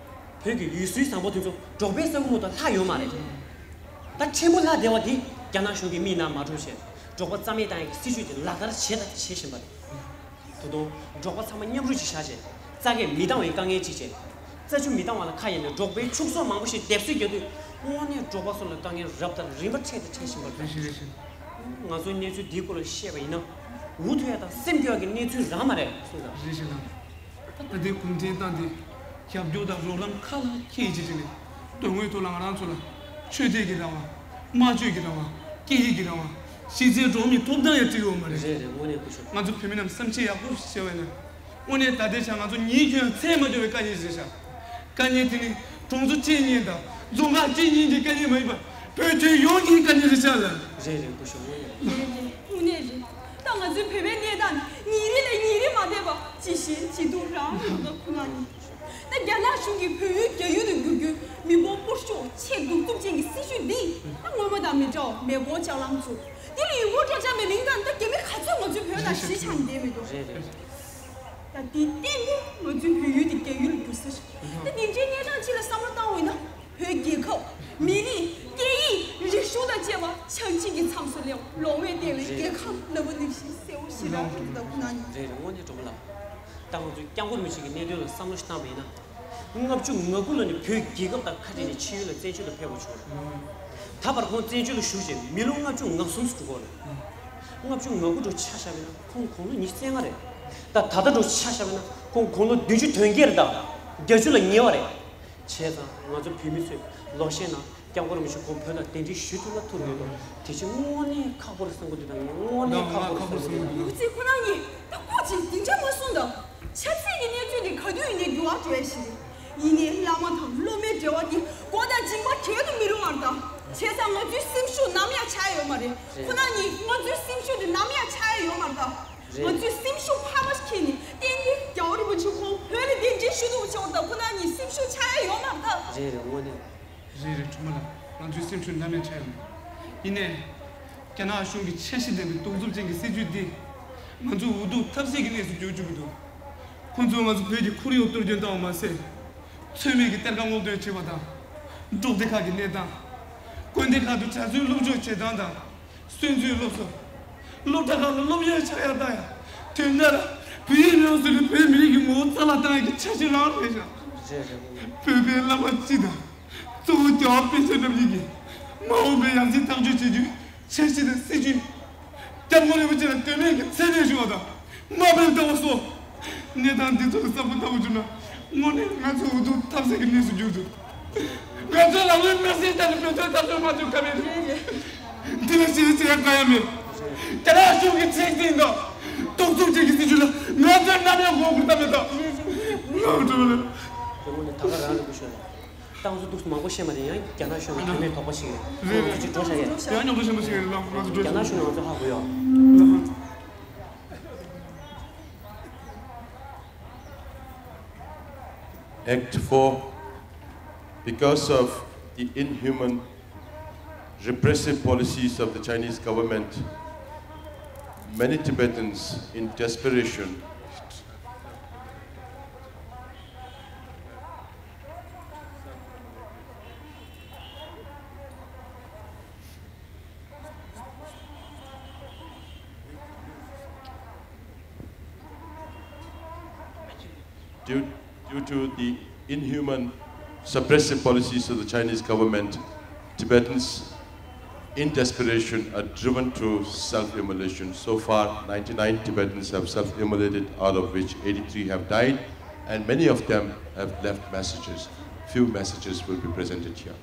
བོད་ཀྱི་ཡུལ་སྲོལ་བཟང་པོ་དེ་ཚོ་འབྲོག་པའི་ས་ཁུལ་མང་དུ་ལྷག་ཡོད་མ་རེད། ད་ཕྲན་བུ་ལྷག་བསྡད་པ་དེ་རྒྱ་ནག་གཞུང་གིས་མིག་ནང་མ་འཁྲུག་བྱས། འབྲོག་པ་རྩ་མེད་བཏང་ཡག་གི་སྲིད་ཇུས་དེ་ལག་བསྟར་བྱས་དང་བྱེད་བཞིན་པ་རེད། ད་དུང་འབྲོག་པ་ཚང་མ་མཉམ་རུབ་ཅིག་བཞག་བྱས། རྩ་ཁས་མི་བཏང་བའི་དཀའ་ངལ་ཅིག་བྱས། རྩྭ་ཆུ་མི་འདང་བ་ལ་ཁ་གཡར་ནས་འབྲོག་པའི་ཕྱུགས་ཟོག་མང་པོ་ཞིག་སྡེབ་གསོད་རྒྱག་དུས་དངོས་གནས་འབྲོག་པ་ཚོ་ལ་དཀའ་ངལ་རབ་དང་རིམ་པ་འཕྲད་དང་འཕྲད་བཞིན་པ་རེད། རེད་ཤག་རེད་ཤག་ང་ཚོས་གནས་ཚུལ་འདིའི་སྐོར་ལ་བཤད་པ་ཡིན་ན། འུ་ཐུག་ཡ་དང་སེམས་སྐྱོ་ཡ་གི་གནས་ཚུལ་རང་མ་རེད་གསུངས་དང་། རེད་ཤག་ལགས། ད་ལྟའི་གུང་ཁྲན་ཏང་དེ་རྒྱབ་སྐྱོར་དང་རོགས་རམ་ཁ་ལ་འཁྱེར་བྱས་བྱས་ནས་དོན་དངོས་ཐོག་ལ་ང་རང་ཚོ་ལ་ཆོས་དད་ཀྱི་རང་དབང་། སྨྲ་བརྗོད་ཀྱི་རང་དབང་། སྐད་ཡིག་གི་རང་དབང་། གཞི་རྩའི་འགྲོ་བ་མིའི་ཐོབ་ཐང་ཡང་བྲིས་ཡོད་མ་རེད། རེད་རེད་དངོས་གནས་སྐུ་ཞབས། ང་ཚོ་བོད་མི་རྣམས་བསམ་ཤེས་ཡག་པོ་བྱས་པ་ཡིན་ན། དངོས་གནས་ད་ལྟའི་ཆར་ང་ཚོ་ཉིན་རྒྱུན་ཚད་མ་འདྲ་བའི་དཀའ་ངལ་ཞིག་རེད་ཤག་དཀའ་ངལ་དེ་ནི་གྲོང་ཚོ་གཅིག་གཉིས་དང་རྫོང་ཁག་གཅིག་གཉིས་ཀྱི་དཀའ་ངལ་མ་ཡིན་པར་བོད་ཁྱོན་ཡོངས་ཀྱི་དཀའ་ངལ་རེད་ཤག་ལགས། རེད་རེད་སྐུ་ཞབས་དངོས་གནས། རེད་རེད་དངོས་གནས་རེད། ད་ང་ཚོའི་བོད་པའི་གནས་སྟངས་ཉིན་རེ་ལས་ཉིན་རེ་མ་བསྡད་པ་ཇེ་ཞན་ཇེ་སྡུག་རང་རེད་འདུག་ད་ཁོ་ན་ནི། ད་རྒྱ་ནག་གཞུང་གིས་བོད་ཡུལ་རྒྱ་ཡུལ་དུ་བསྒྱུར་རྒྱུའི་མི་འབོར་སྤོར་ཤོག་ཆེས་གདུག་རྩུབ་ཅན་གྱི་སྲིད་ཇུས་འདིས་ད་སྔོན་མ་དང་མི་འདྲ་བར་མེ་འཁོར་ལྕགས་ལམ་བཙུགས། དེ་ལ་ཡུལ་སྐོར་སྤྲོ་འཆམ་པའི་མིང་ཐོག་ནས་ད་རྒྱ་མི་ག་ཚོད་ང་ཚོའི་བོད་ནང་གཞིས་ཆགས་བསྡད་མི་འདུག་རེད་རེད། ད་དེ་བརྟེན་ཏེ་ང་ཚོའི་བོད་ཡུལ་དེ་རྒྱ་ཡུལ་ལ་བསྒྱུར་ས་ཞིག་ད་དེ་འདྲའི་གནས་སྟངས་ཅིག་ལ་བསམ་བློ་བཏང་བ་ཡིན་ན། བོད་རྒྱལ་ཁབ། མི་རིགས། སྐད་ཡིག་རིག་གཞུང་དང་བཅས་པ་ཆགས་འཇིག་གི་མཚམས་སུ་སླེབས། ལོང་བས་བརྟེན་པའི་རྒྱལ་ཁམས་ནག་པོ་ནག་ཞིང་སེར་པོ་ཞིག་རང་རེད་འདུག་ད་ཁོ་ན་ནི། རེད་རེད་དངོས་གནས་གྲོགས་པོ་ལགས། ད་ང་ཚོའི་སྐྱབས་མགོན་རིན་པོ་ཆེ་གི་གནད་དོན་ལ་བསམ་བློ་ཞིག་བཏང་བ་ཡིན་ན། ལྔ་བཅུ་ང་དགུ་ལོ་ནས་བོད་རྒྱལ་ཁབ་དང་ཁ་བྲལ་ནས་ཕྱི་ཡུལ་ལ་བཙན་བྱོལ་དུ་ཕེབས་པ་བྱུང་། ད་བར་ཁོང་བཙན་བྱོལ་ལ་བཞུགས་རྗེས་མི་ལོ་ལྔ་བཅུ་ང་གསུམ་ཙམ་འགྲོ་གི་རེད། ལྔ་བཅུ་ང་དགུ་འདྲ་ཆ་བཞག་པ་ཡིན་ན་ཁོང་དགུང་ལོ་ཉི་ཤུ་རྩ་ལྔ་རེད། ད་ད་ལྟ་འདྲ་ཆ་བཞག་པ་ཡིན་ན་ཁོང་དགུང་ལོ་བདུན་ཅུ་དོན་བརྒྱད་རེད་ད། བརྒྱད་ཅུ་ལ་ཉེ་བ་རེད། བྱས་ཙང་ང་ཚོ་བོད་མི་ཚོས་ལོ་ཤས་ནང་ སྐྱབས་མགོན་རིན་པོ་ཆེ་ཁོང་བོད་ལ་གདན་འདྲེན་ཞུ་ཐུབ་ན་ཐུབ་ཡོད་དོ། དེ་བཞིན་དངོས་གནས་ཁག་པོ་རེད་བསམ་གི་འདུག་ད་ངས་དངོས་གནས་ཁག་པོ་རེད་བསམ་གི་འདུག་ཡོད་ཚད་ཁོ་རང་གཉིས་ད་ཀོ་ཅིག་སྡིངས་ཆ་མ་སོང་ད། ཆབ་སྲིད་ཀྱི་གནས་ཚུལ་དེ་ག་དུས་ཡིན་ནའི་འགྱུར་བ་འགྲོ་ཡ་ཞིག་རེད། ཡིན་ནའི་བླ་མ་དང་སློབ་མའི་འབྲེལ་བ་དེ་མགོ་དང་མཇིང་པ་བྲལ་དུ་མི་རུང་བ་རེད་ད། བྱས་ཙང་ང་ཚོའི་སེམས་ཤུགས་ནམ་ཡང་ཆག་ཡ་ཡོད་མ་རེད། ཁོ་རང་གཉིས་ང་ཚོའི་སེམས་ཤུགས་དེ་ནམ་ཡང་ཆག་ཡ་ཡོད་མ་རེད་ད། རེད། ང་ཚོས་སེམས་ཤུགས་འཕར་མ་ཞིག་འཁྱེར་ནས་གཏན་གཏན་རྒྱལ་བ་རིན་པོ་ཆེ་ཁོང་བོད་ལ་གདན་འདྲེན་ཞུ་ཐུབ་པ་བྱེད་པ་དང་ཁོ་རང་གཉིས་སེམས་ཤུགས་ཆག་ཡ་ཡོད་མ་རེད་ད། རེད་རེད། དངོས་གནས། རེད་རེད། ཁྲོ་མོ་ལགས། ང་ཚོའི་སེམས་ཤུགས་ནམ་ཡང་ཆག་ཡོད་མ་རེད། ཡིན་ནའི། རྒྱ་ནག་གཞུང་གི་འཆར་གཞི་ལྡན་པའི་གདུག་རྩུབ་ཅན་གྱི་སྲིད་བྱུས་འདིས་ང་ཚོ་འུ་སྡུག་ཐབས་ཟད་ཀྱི་གནས་སུ་འགྱུར་བཅུག་གི་འདུག་ཁོང་ཚོས་ང་ཚོ་བོད་ཀྱི་ཁོར་ཡུག་གཏོར་སྐྱོན་བཏང་བ་མ་ཟད། ཚོད་མེད་ཀྱི་གཏེར་ཁ་སྔོག་འདོན་བྱེད་པ་དང་། འབྲོག་སྡེ་ཁག་གི་གནས་སྟངས། དགོན་སྡེ་ཁག་ཏུ་གྲྭ་བཙུན་སློབ་སྦྱོང་བྱེད་སྟངས་དང་། སོན་རྩོད་སློབ་གསོ། སློབ་གྲྭ་ཁག་ལ་སློབ་ཡོན་ཆག་ཡག་བཏང་ཡག་དོན་དག་ལ་བོད་ཡིག་མེད་པ་བཟོས་ནས་བོད་མི་རིགས་ཀྱི་ངོ་བོ་རྩ་བརླག་བཏང་ཡག་གི་འཆར་གཞི་རང་རེད་ཤག་རེད་རེད། བོད་པའི་བླ་མ་སྤྱི་དང་། གཙོ་བོ་རྒྱལ་བ་པཎ་ཆེན་རྣམ་གཉིས་ཀྱིས་མ་འོངས་པའི་ཡང་སྲིད་ཐག་གཅོད་བྱེད་རྒྱུའི་འཆར་གཞི་དང་སྲིད་ཇུས། སྐྱབས་མགོན་རིན་པོ་ཆེ་ལ་དོན་མེད་ཀྱི་མཚན་སྨད་ཞུ་བ་དང་དམའ་འབེབས་བཏང་བ་སོགས། གནས་སྟངས་འདི་ཚོ་ལ་བསམ་བློ་བཏང་བ་བྱུང་ན། དངོས་གནས་ང་ཚོ་འུ་ཐུག་ཐབས་ཟད་ཀྱི་གནས་སུ་གྱུར་འདུག་ང་ཚོ་ལ་དངུལ་དམིགས་བསལ་བཏང་ནས་བོད་དོན་འཐབ་རྩོད་མ་བྱུང་ཁ་མེད་རེད། འདི་ལ་ཞེ་ཆེ་དཀའ་ཡ་མེད། རྒྱ་ནག་གཞུང་གི་ཚིག་འཛིན་དང་། གདུག་རྩུབ་ཅན་གྱི་སྲིད་བྱུས་ལ་ང་ཚོས་ནམ་ཡང་མགོ་སྒུར་ཐབས་མེད་དང་། ང་འགྲོ་ལ། དངོས་གནས་ད་ག་རང་རེད་པ་ཤོད་ན། ཏང་སོ་འདུག་མང་པོ་བཤད་མ་རེད། ཡང་རྒྱ་ནག་གཞུང་གི་དོན་མེད་དོགས་པ་ཞིག་རེད། རེད། ང་ཚོ་གཅིག་འགྲོ་བཞག་ཡ། ཡང་ཉོག་ཏོ་ཆེན་པོ་ཞིག་རེད་ལ་ང་ཚོ་འགྲོ་རྒྱ་ནག་གཞུང་ང་ཚོ་ཧ་གོ་ཡོད། Act four. Because of the inhuman, repressive policies of the Chinese government, many Tibetans, in desperation, due, due to the inhuman, suppressive policies of the Chinese government, Tibetans in desperation are driven to self-immolation. So far, ninety-nine Tibetans have self-immolated, out of which eighty-three have died, and many of them have left messages. Few messages will be presented here.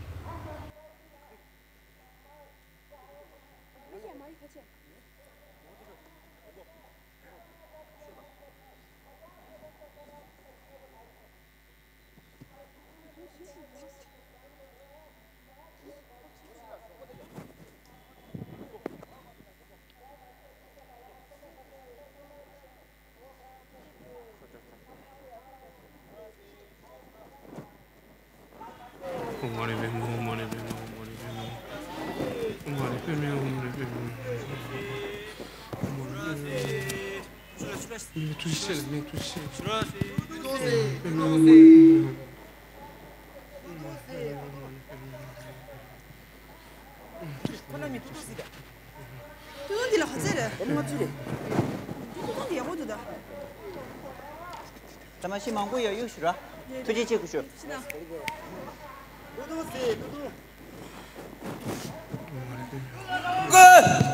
ཁོ་ན་མི་ཐུག་སི་ད། ཁྱོད་འདི་ལ་ག་ཚད་རེད། ང་ཚོ་རེད། ཁྱོད་ཁོང་གི་ཡག་པོ་འདུག་ད། ད་མ་ཤི་མང་པོ་ཡོད་གཡུག་ཞུ་ར། ཐུགས་རྗེ་ཆེ་ཁུ་ཤོ། ཤི་ན།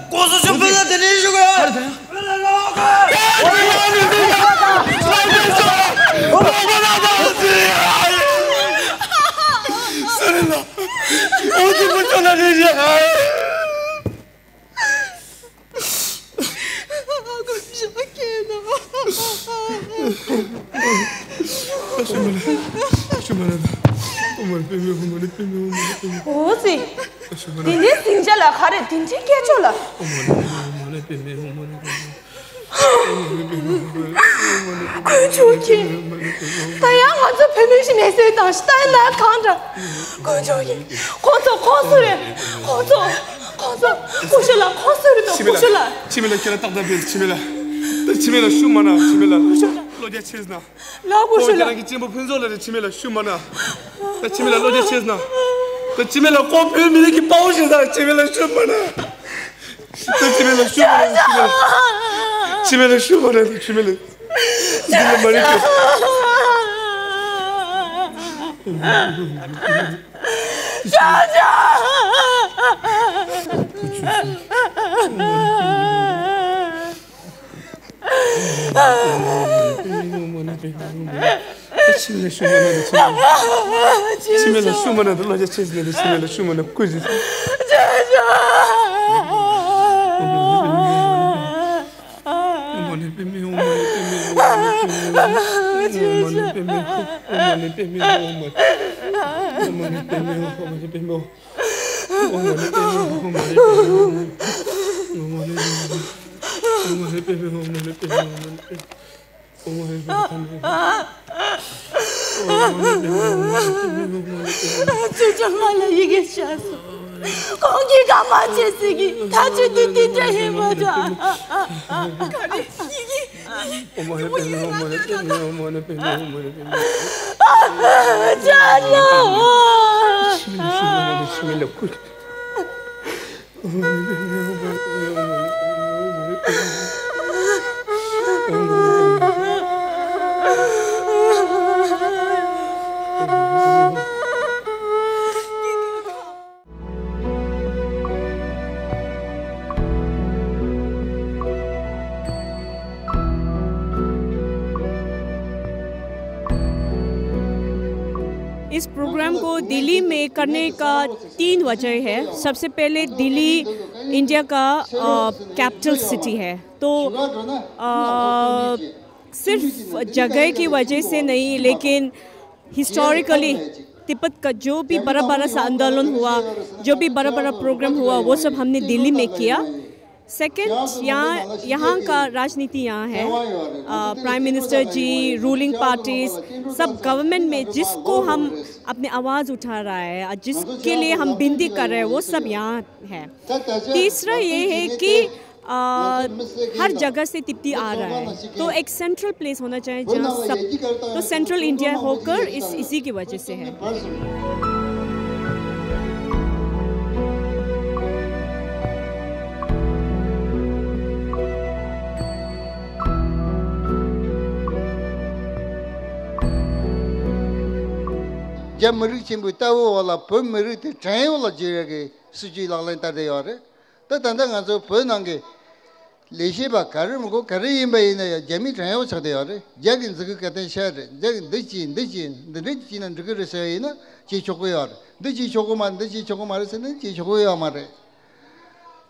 ཀོ་སོ་ཆུ་ཕུ་ལ་དེ་ནས་ཞུ་གི། ཨོ་ཙི་མི་ཚོ་ལ་རེ་རེ། ཨོ་ཙི། དེ་འདྲའི་ཟིང་ཆ་ལ་ག་རེ་དེ་འདྲའི་སྐད་ཅོར་ལ། དཀོན་མཆོག་གིས། ད་ཡང་ང་ཚོ་བོད་མི་ཞིག་མེད་སའི་དང་ཤི་ཏའི་ལ་གང་འདྲ། དཀོན་མཆོག་གིས། ཁོང་ཚོ་ཁོང་ཚོ་རེད། ཁོང་ཚོ། ཁོང་ཚོ། ཀུ་ཤུ་ལ་ཁོང་ཚོ་རེད་དོ། ཀུ་ཤུ་ལ། འཆི་མེད་ལ་ཁྱེད་ལ་ཏག་ཏག་ཕེབས། འཆི་མེད་ལ། ད་འཆི་མེད་ལ་ཤུགས་མ་ན། འཆི་མེད་ལ། ཀུ་ཤུ་ལ། བློ་རྒྱ་ཆེ་ན། ལ་ཀུ་ཤུ་ལ། ཁྱེད་རང་གི་གཅེན་པོ་ཕུན་ཚོགས་ལ་རེད། འཆི་མེད་ལ་ཤུགས་མ་ན། ད་འཆི་མེད་ལ་བློ་རྒྱ་ཆེ་ན། ད་འཆི་མེད་ལ་ཁོང་བོད་མི་རིགས་ཀྱི་དཔའ་བོ་ཞིག་ད་འཆི་མེད་ལ་ཤུགས་མ་ན། ད་འཆི་མེད་ལ་ཤུགས་མ་ན། འཆི་མེད་ལ། འཆི་མེད་ལ་ཤུགས་མ་ན། ད་འཆི་མེད་ལ། འདི་ལ་མ་རིག་གི། ཆི་མེད་ལ་ཤུ་མ་ན་དེ་ཆི་མེད་ལ་ཤུ་མ་ན་དེ་བློ་རྒྱ་ཆེ་ཟིན་ནས་ཆི་མེད་ལ་ཤུ་མ་ན་ཀུ་ཟིན། ཅི་ཅང་ང་ལ་ཡི་གེ་ཤ་སོ། ཁོང་གིས་ག་མ་བྱེད་ཟེར་གི་ད་ཅི་དུས་དེ་འདྲ་ཡིན་པ་འདྲ། ག་རེ་ཡི་གེ་ཡི་གེ་ཡི་གེ་ཅི་མོ་ཡིན་ང་ལ་འདྲ་འདྲ། ཅ་ལག इस प्रोग्राम को दिल्ली में करने का तीन वजह है। सबसे पहले दिल्ली इंडिया का कैपिटल सिटी है, तो अ, सिर्फ जगह की वजह से नहीं, लेकिन हिस्टोरिकली तिब्बत का जो भी बड़ा बड़ा सा आंदोलन हुआ, जो भी बड़ा बड़ा प्रोग्राम हुआ, वो सब हमने दिल्ली में किया। सेकंड, यहाँ यहाँ का राजनीति यहाँ है। प्राइम मिनिस्टर जी, रूलिंग पार्टीज, सब गवर्नमेंट में जिसको हम अपनी आवाज़ उठा रहा है, जिसके लिए हम बिनती कर रहे हैं, वो सब यहाँ है। तीसरा ये है कि आ, हर जगह से तिब्बती आ रहा है, तो एक सेंट्रल प्लेस होना चाहिए जहाँ सब, तो सेंट्रल इंडिया होकर इस इसी की वजह से है। རྒྱ་མི་རིགས་ཆེན་པོའི་ལྟ་བའི་འོག་ལ་བོད་མི་རིགས་དེ་བྲན་གཡོག་ལ་བསྒྱུར་ཡག་གི་སྲིད་ཇུས་ལག་ལེན་བསྟར་བསྡད་ཡོད་རེད། ད་ད་ལྟ་ང་ཚོ་བོད་ནང་གི་ལས་བྱེད་པ་ག་རེ་མི་དགོས་ག་རེ་ཡིན་པ་ཡིན་ན་ཡང་རྒྱ་མིའི་བྲན་གཡོག་ཆགས་བསྡད་ཡོད་རེད། རྒྱ་གི་འཛུགས་སྐུ་ག་དེ་ཤ་རེད། རྒྱ་གི་འདི་བྱས་འདི་བྱས་འདི་འདྲ་བྱས་ན་འགྲིག་གི་རེད་ཟེར་བ་ཡིན་ན་བྱེད་ཆོག་གི་ཡོད་རེད། འདི་བྱེད་ཆོག་གི་མ་རེད། འདི་བྱེད་ཆོག་གི་མ་རེད་ཟེར་ན་བྱེད་ཆོག་གི་ཡོད་མ་རེད།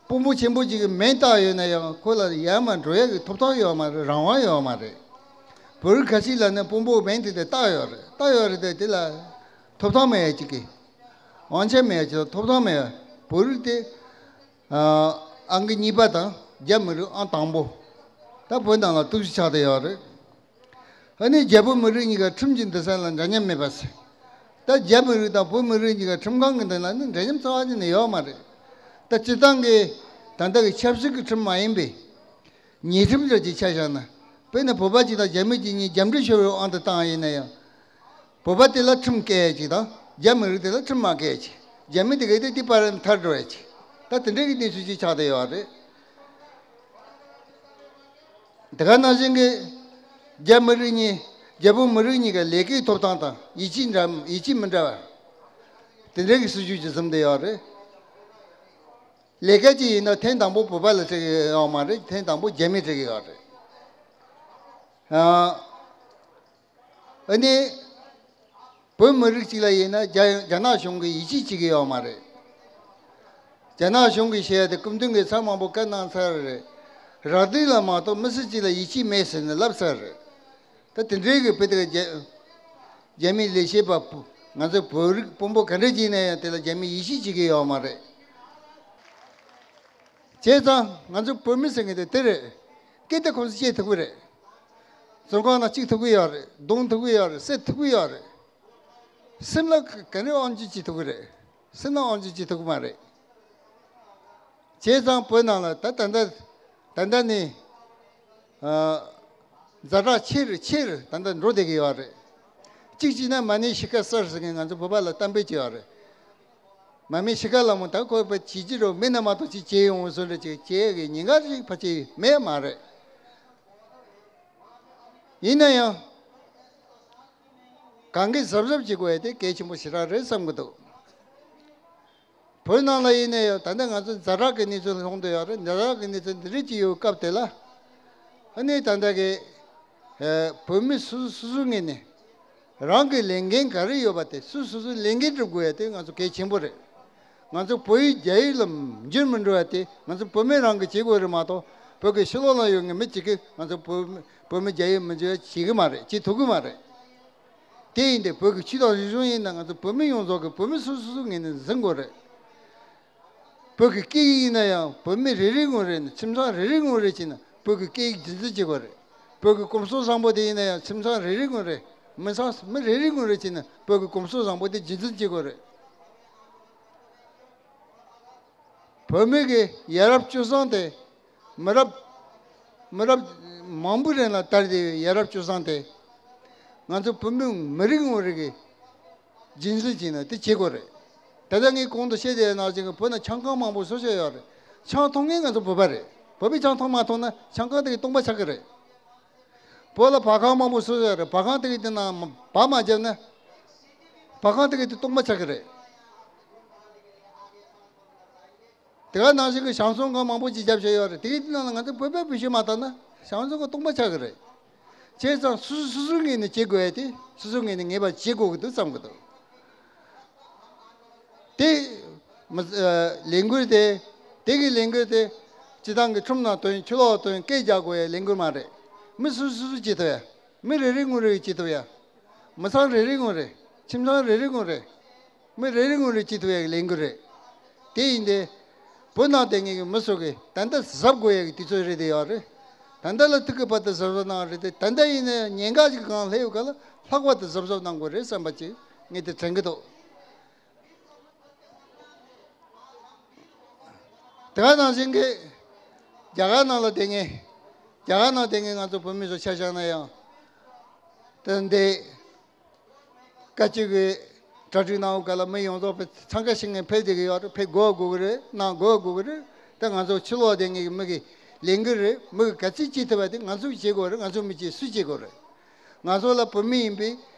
དཔོན་པོ་ཆེན་པོ་ཅིག་གི་མིང་བཏགས་ཡོད་ན་ཡང་ཁོ་ལ་ཡར་མར་འགྲོ་ཡག་གི་ཐོབ་ཐང་ཡོད་མ་རེད། རང་དབང་ཡོད་མ་རེད། བོད་རིགས་ཁ་ཤས་ལ་ནི་དཔོན་པོའི་མིང་དེ་དེ་བཏགས་ཡོད་རེད། བཏགས་ཡོད་རེད་དེ་དེ་ལ་ཐོབ་ཐང་མེད་ཡག་ཅིག་གི་དབང་ཆ་མེད་ཡག་ཅིག་ལ་ཐོབ་ཐང་མེད་ཡག་བོད་རིགས་དེ། ཨང་ཀི་གཉིས་པ་དང་རྒྱ་མི་རིགས་ཨང་དང་པོ། ད་བོད་ནང་ལ་གཏུག་བཤེར་ཆགས་བསྡད་ཡོད་རེད། ཨ་ནི་རྒྱ་བོད་མི་རིགས་གཉིས་ཀ་ཁྲིམས་ཀྱི་མདུན་སར་ལ་འདྲ་མཉམ་མེད་པ་ཟེར། ད་རྒྱ་མི་རིགས་དང་བོད་མི་རིགས་གཉིས་ཀ་ཁྲིམས་ཁང་གི་མདུན་ལ་ནི་འདྲ་མཉམ་རྩ་བ་ཉིད་ནས་ཡོད་མ་རེད། ད་སྤྱིར་བཏང་གི་ད་ལྟ་གི་ཆབ་སྲིད་ཀྱི་ཁྲིམས་མ་ཡིན་པའི་ཉེས་ཁྲིམས་འདྲ་ཅིག་ཆ་བཞག་ན། དཔེར་ན་བོད་པ་གཅིག་དང་རྒྱ་མི་གཅིག་གཉིས་རྒྱབ་འགྲིག་ཤོར་བའི་དབང་དུ་བཏང་བ་ཡིན་ན་ཡང་། བོད་པ་དེ་ལ་ཁྲིམས་བཀལ་ཡག་ཅིག་དང་རྒྱ་མི་རིགས་དེ་ལ་ཁྲིམས་མ་བཀལ་ཡག་ཅིག་རྒྱ་མི་དེ་གས་དེ་དེ་བར་ནས་ཐར་འགྲོ་ཡག་ཅིག་ད་དེ་འདྲའི་གི་གནས་ཚུལ་ཅིག་ཆགས་བསྡད་ཡོད་རེད། དེ་ག་ནང་བཞིན་གྱི་རྒྱ་མི་རིགས་གཉིས་རྒྱ་བོད་མི་རིགས་གཉིས་ཀ་ལས་ཀའི་ཐོབ་ཐང་དང་ཡིད་ཆེས་འདྲ་ཡིད་ཆེས་མི་འདྲ་བ། དེ་འདྲའི་གི་སྲིད་ཇུས་ཅིག་འཛིན་བསྡད་ཡོད་རེད། ལས་ཀ་ཅིག་ཡིན་ན་ཐེངས་དང་པོ་བོད་པ་ལ་སྤྲད་ཀྱི་ཡོད་མ་རེད། ཐེངས་དང་པོ་རྒྱ་མིས་སྤྲད་ཀྱི་ཡོད་རེད། ཨ་ནི། བོད་མི་རིགས་གཅིག་ལ་ཡིན་ན་རྒྱ་རྒྱ་ནག་གཞུང་གིས་ཡིད་ཆེས་བྱེད་ཀྱི་ཡོད་མ་རེད། རྒྱ་ནག་གཞུང་གིས་བཤད་ཡ་དེ་སྐུ་མདུན་གྱིས་ཚར་མང་པོ་བཀའ་གནང་ཚར་རེད། རག་དུས་ལ་མ་གཏོགས་མི་སེར་གཅིག་ལ་ཡིད་ཆེས་མེད་ཟེར་ནས་ལབ་ཚར་རེད། ད་དེ་འདྲའི་གི་བོད་དེ་ག་རྒྱ་རྒྱ་མིའི་ལས་བྱེད་པ་ང་ཚོ་བོད་རིགས་དཔོན་པོ་ག་འདྲ་ཅིག་ཡིན་ན་ཡང་དེ་ལ་རྒྱ་མིས་ཡིད་ཆེས་བྱེད་ཀྱི་ཡོད་མ་རེད། བྱས་ཙང་ང་ཚོ་བོད་མི་ཟེར་མཁན་དེ་དེ་རེད། སྐད་དེ་ཁོང་ཚོ་བཤད་ཐུབ་ཀྱི་རེད། བཙོན་ཁང་ནང་བཅུག་ཐུབ་ཀྱི་ཡོད་རེད། རྡུང་ཐུབ་ཀྱི་ཡོད་རེད། བསད་ཐུབ་ཀྱི་ཡོད་རེད། སེམས་ལ་ག་རེ་དབང་སྒྱུར་བྱེད་ཐུབ་ཀྱི་རེད། སེམས་ལ་དབང་སྒྱུར་བྱེད་ཐུབ་ཀྱི་མ་རེད། བྱས་ཙང་བོད་ནང་ལ་ད་ད་ལྟ་ད་ལྟ་ནས་ཨ་ཛ་དྲག་ཆེ་རུ་ཆེ་རུ་ད་ལྟ་འགྲོ་བསྡད་ཀྱི་ཡོད་རེད། གཅིག་བྱས་ན་མ་ཎི་ཤི་ཁ་གསར་ཟེར་མཁན་ང་ཚོ་བོད་པ་ལ་གཏམ་དཔེ་ཅིག་ཡོད་རེད། མ་ཎི་ཤི་ཁ་ལ་མོ་ད་ཁོ་པ་བྱེད་ཀྱི་རོ་མི་རྣམས་མ་གཏོགས་ཅིག་བྱེད་ཡོང་བཟོ་འདྲ་ཅིག་བྱེད་ཀྱི་ཉེན་ཁ་ཞིག་ཕལ་ཆེར་མེད་མ་རེད། ཡིན་ན་ཡང་གང་གི་གཟབ་གཟབ་བྱེད་དགོས་ཡ་དེ་གལ་ཆེན་པོ་ཞེ་དྲག་རེད་བསམ་གྱི་འདུག་བོད་ནང་ལ་ཡིན་ན་ཡང་ད་ལྟ་ང་ཚོ་ཛ་དྲག་གི་གནས་ཚུལ་ལྷུང་བསྡད་ཡོད་རེད། ཛ་དྲག་གི་གནས་ཚུལ་འདི་རིགས་ཅིག་ཡོད་སྐབས་དེ་ལ་ཨ་ནི་ད་ལྟ་གི་བོད་མི་སུ་སུ་སུ་ངོས་ནས། རང་གི་ལས་འགན་ག་རེ་ཡོད་པ་དེ་སོ་སོ་སོའི་ལས་འགན་སྒྲུབ་དགོས་ཡ་དེ་ང་ཚོ་གལ་ཆེན་པོ་རེད། ང་ཚོ་བོད་ཡིག་རྒྱ་ཡིག་ལ་འགྱུར་མི་འགྲོ་བ་དེ་ང་ཚོ་བོད་མི་རང་གིས་བྱེད་དགོས་རེད་མ་གཏོགས། བོད་ཀྱི་ཕྱི་ལོགས་ལ་ཡོད་མཁན་མི་གཅིག་གིས་ང་ཚོ་བོད་བོད་མི་རྒྱ་ཡིག་མི་འགྱུར་བ་བྱེད་གི་མ་རེད། བྱེད་ཐུབ་གི་མ་རེད། དེ་ཡིན་དུས་བོད་ཀྱི་ཆོས་དང་རིག་གཞུང་ཡིན་ན་ང་ཚོ་བོད་མི་ཡོངས་རྫོགས་ཀྱིས་བོད་མི་སོ་སོ་སོའི་ངོས་ནས་འཛིན་དགོས་རེད། བོད་ཀྱི་སྐད་ཡིག་ཡིན་ན་ཡང་བོད་མི་རེ་རེ་ངོས་རེ་ནས་ཁྱིམ་ཚང་རེ་རེ་ངོས་རེ་བྱས་ནས་བོད་ཀྱི་སྐད་ཡིག་རྒྱུན་འཛིན་བྱེད་དགོས་རེད། བོད་ཀྱི་གོམས་སྲོལ་བཟང་པོ་དེ་ཡིན་ན་ཡང་ཁྱིམ་ཚང་རེ་རེ་ངོས་རེ། མི་ཚང་མི་རེ་རེ་ངོས་རེ་བྱས་ནས་བོད་ཀྱི་གོམས་སྲོལ་བཟང་པོ་དེ་རྒྱུན་འཛིན་བྱེད་དགོས་རེད། བོད་མི་གི་ཡ་རབས་སྤྱོད་བཟང་དེ་མི་རབས་མི་རབས་མང་པོའི་རིང་ལ་དར་བསྡད་པའི་ཡ་རབས་སྤྱོད་བཟང་དེ་ང་ཚོ་བོད་མི་མི་རིགས་ངོ་རིགས་ཀྱི་རྒྱུན་འཛིན་བྱས་ན་དེ་བྱེད་དགོས་རེད། ད་ལྟ་ངས་གོང་དུ་བཤད་བསྡད་ནང་བཞིན་གྱི་བོད་ན་ཆང་ཁང་མང་པོ་སུ་ཞིག་ཡོད་རེད། ཆང་འཐུང་མཁན་ང་ཚོ་བོད་པ་རེད། བོད་པས་ཆང་འཐུང་མ་ཐུབ་ན་ཆང་ཁང་དེ་གི་སྟོང་པ་ཆགས་ཀྱི་རེད། བོད་ལ་བ་གང་མང་པོ་སུ་ཞིག་ཡོད་རེད། བ་གང་དེ་གི་དེ་ནང་བ་མ་བརྒྱབ་ན་བ་གང་དེ་གི་དེ་སྟོང་པ་ཆགས་ཀྱི་རེད། དེ་ག་ནང་བཞིན་གྱི་ཞང་ཞུང་ཁང་མང་པོ་ཅིག་རྒྱབ་བཞག་ཡོད་རེད། དེ་གའི་ནང་ལ་ང་ཚོ་བོད་པས་བེད་སྤྱོད་མ་བཏང་ན་ཞང་ཞུང་ཁང་སྟོང་པ་ཆགས་ཀྱི་རེད། བྱས་ཙང་སོ་སོ་སོ་སོའི་ངོས་ནས་བྱེད་དགོས་ཡ་དེ་སོ་སོའི་ངོས་ནས་ངེས་པར་བྱེད་དགོས་ཀྱི་འདུག་བསམ་གྱི་འདུག་དེ་མི་ཨ་ལས་འགུལ་དེ་དེ་གི་ལས་འགུལ་དེ་སྤྱི་བཏང་གི་ཁྲོམ་ནང་ཐོན། ཆུ་ལོག་ཐོན། སྐད་རྒྱག་དགོས་ཡ་ལས་འགུལ་མ་རེད། མི་སོ་སོ་སོ་སོས་བྱེད་ཐུབ་ཡ། མི་རེ་རེ་ངོ་རེས་བྱེད་ཐུབ་ཡ། མི་ཚང་རེ་རེ་ངོ་རེ། ཁྱིམ་ཚང་རེ་རེ་ངོ་རེ། མི་རེ་རེ་ངོ་རེ་བྱེད་ཐུབ་ཡ་གི་ལས་འགུལ་རེད། དེ་ཡིན་ཏེ། བོད་ནང་བསྡད་མཁན་གྱི་མི་ཚོ་གིས་ད་ལྟ་གཟབ་དགོས་ཡ་གི་དུས་ཚོད་རེད་དེ་ཡོད་རེད། ད་ལྟ་ལ་ཐུག་གི་བར་དུ་གཟབ་གཟབ་གནང་བ་རེད་དེ། ད་ལྟ་ཡིན་ན་ཉེན་ཁ་ཅིག་སྒང་སླེབས་ཡོད་ག་ལ་ལྷག་པར་དུ་གཟབ་གཟབ་གནང་དགོས་རེད་བསམ་པ་ཅིག་ངས་དེ་དྲན་གྱི་འདུག་དེ་ག་ནང་བཞིན་གྱི་རྒྱ་གར་ནང་ལ་བསྡད་མཁན། རྒྱ་གར་ནང་བསྡད་མཁན་ང་ཚོ་བོད་མི་ཚོ་ཆ་བཞག་ན་ཡང་། དེ་འདི་བཀའ་སྤྱི་གི་གྲ་སྒྲིག་གནང་བ་ག་ལ་མི་ཡོངས་རྫོགས་ཕེབས། འཚང་ཁ་ཤིག་ངས་ཕེབས་བསྡད་ཀྱི་ཡོད་རེད། ཕེབས་དགོས་དགོས་ཀྱི་རེད། གནང་དགོས་དགོས་ཀྱི་རེད། ད་ང་ཚོ་ཕྱི་ལོགས་བསྡད་མཁན་གྱི་མི་གི་ལས་འགུལ་རེད། མི་གི་ག་ཚོད་བྱེད་ཐུབ་པ་དེ་ང་ཚོས་བྱེད་དགོས་རེད། ང་ཚོས་མི་བྱེད་སུས་བྱེད་དགོས་རེད། ང་ཚོ་ལ་བོད་མི་ཡིན་པའི་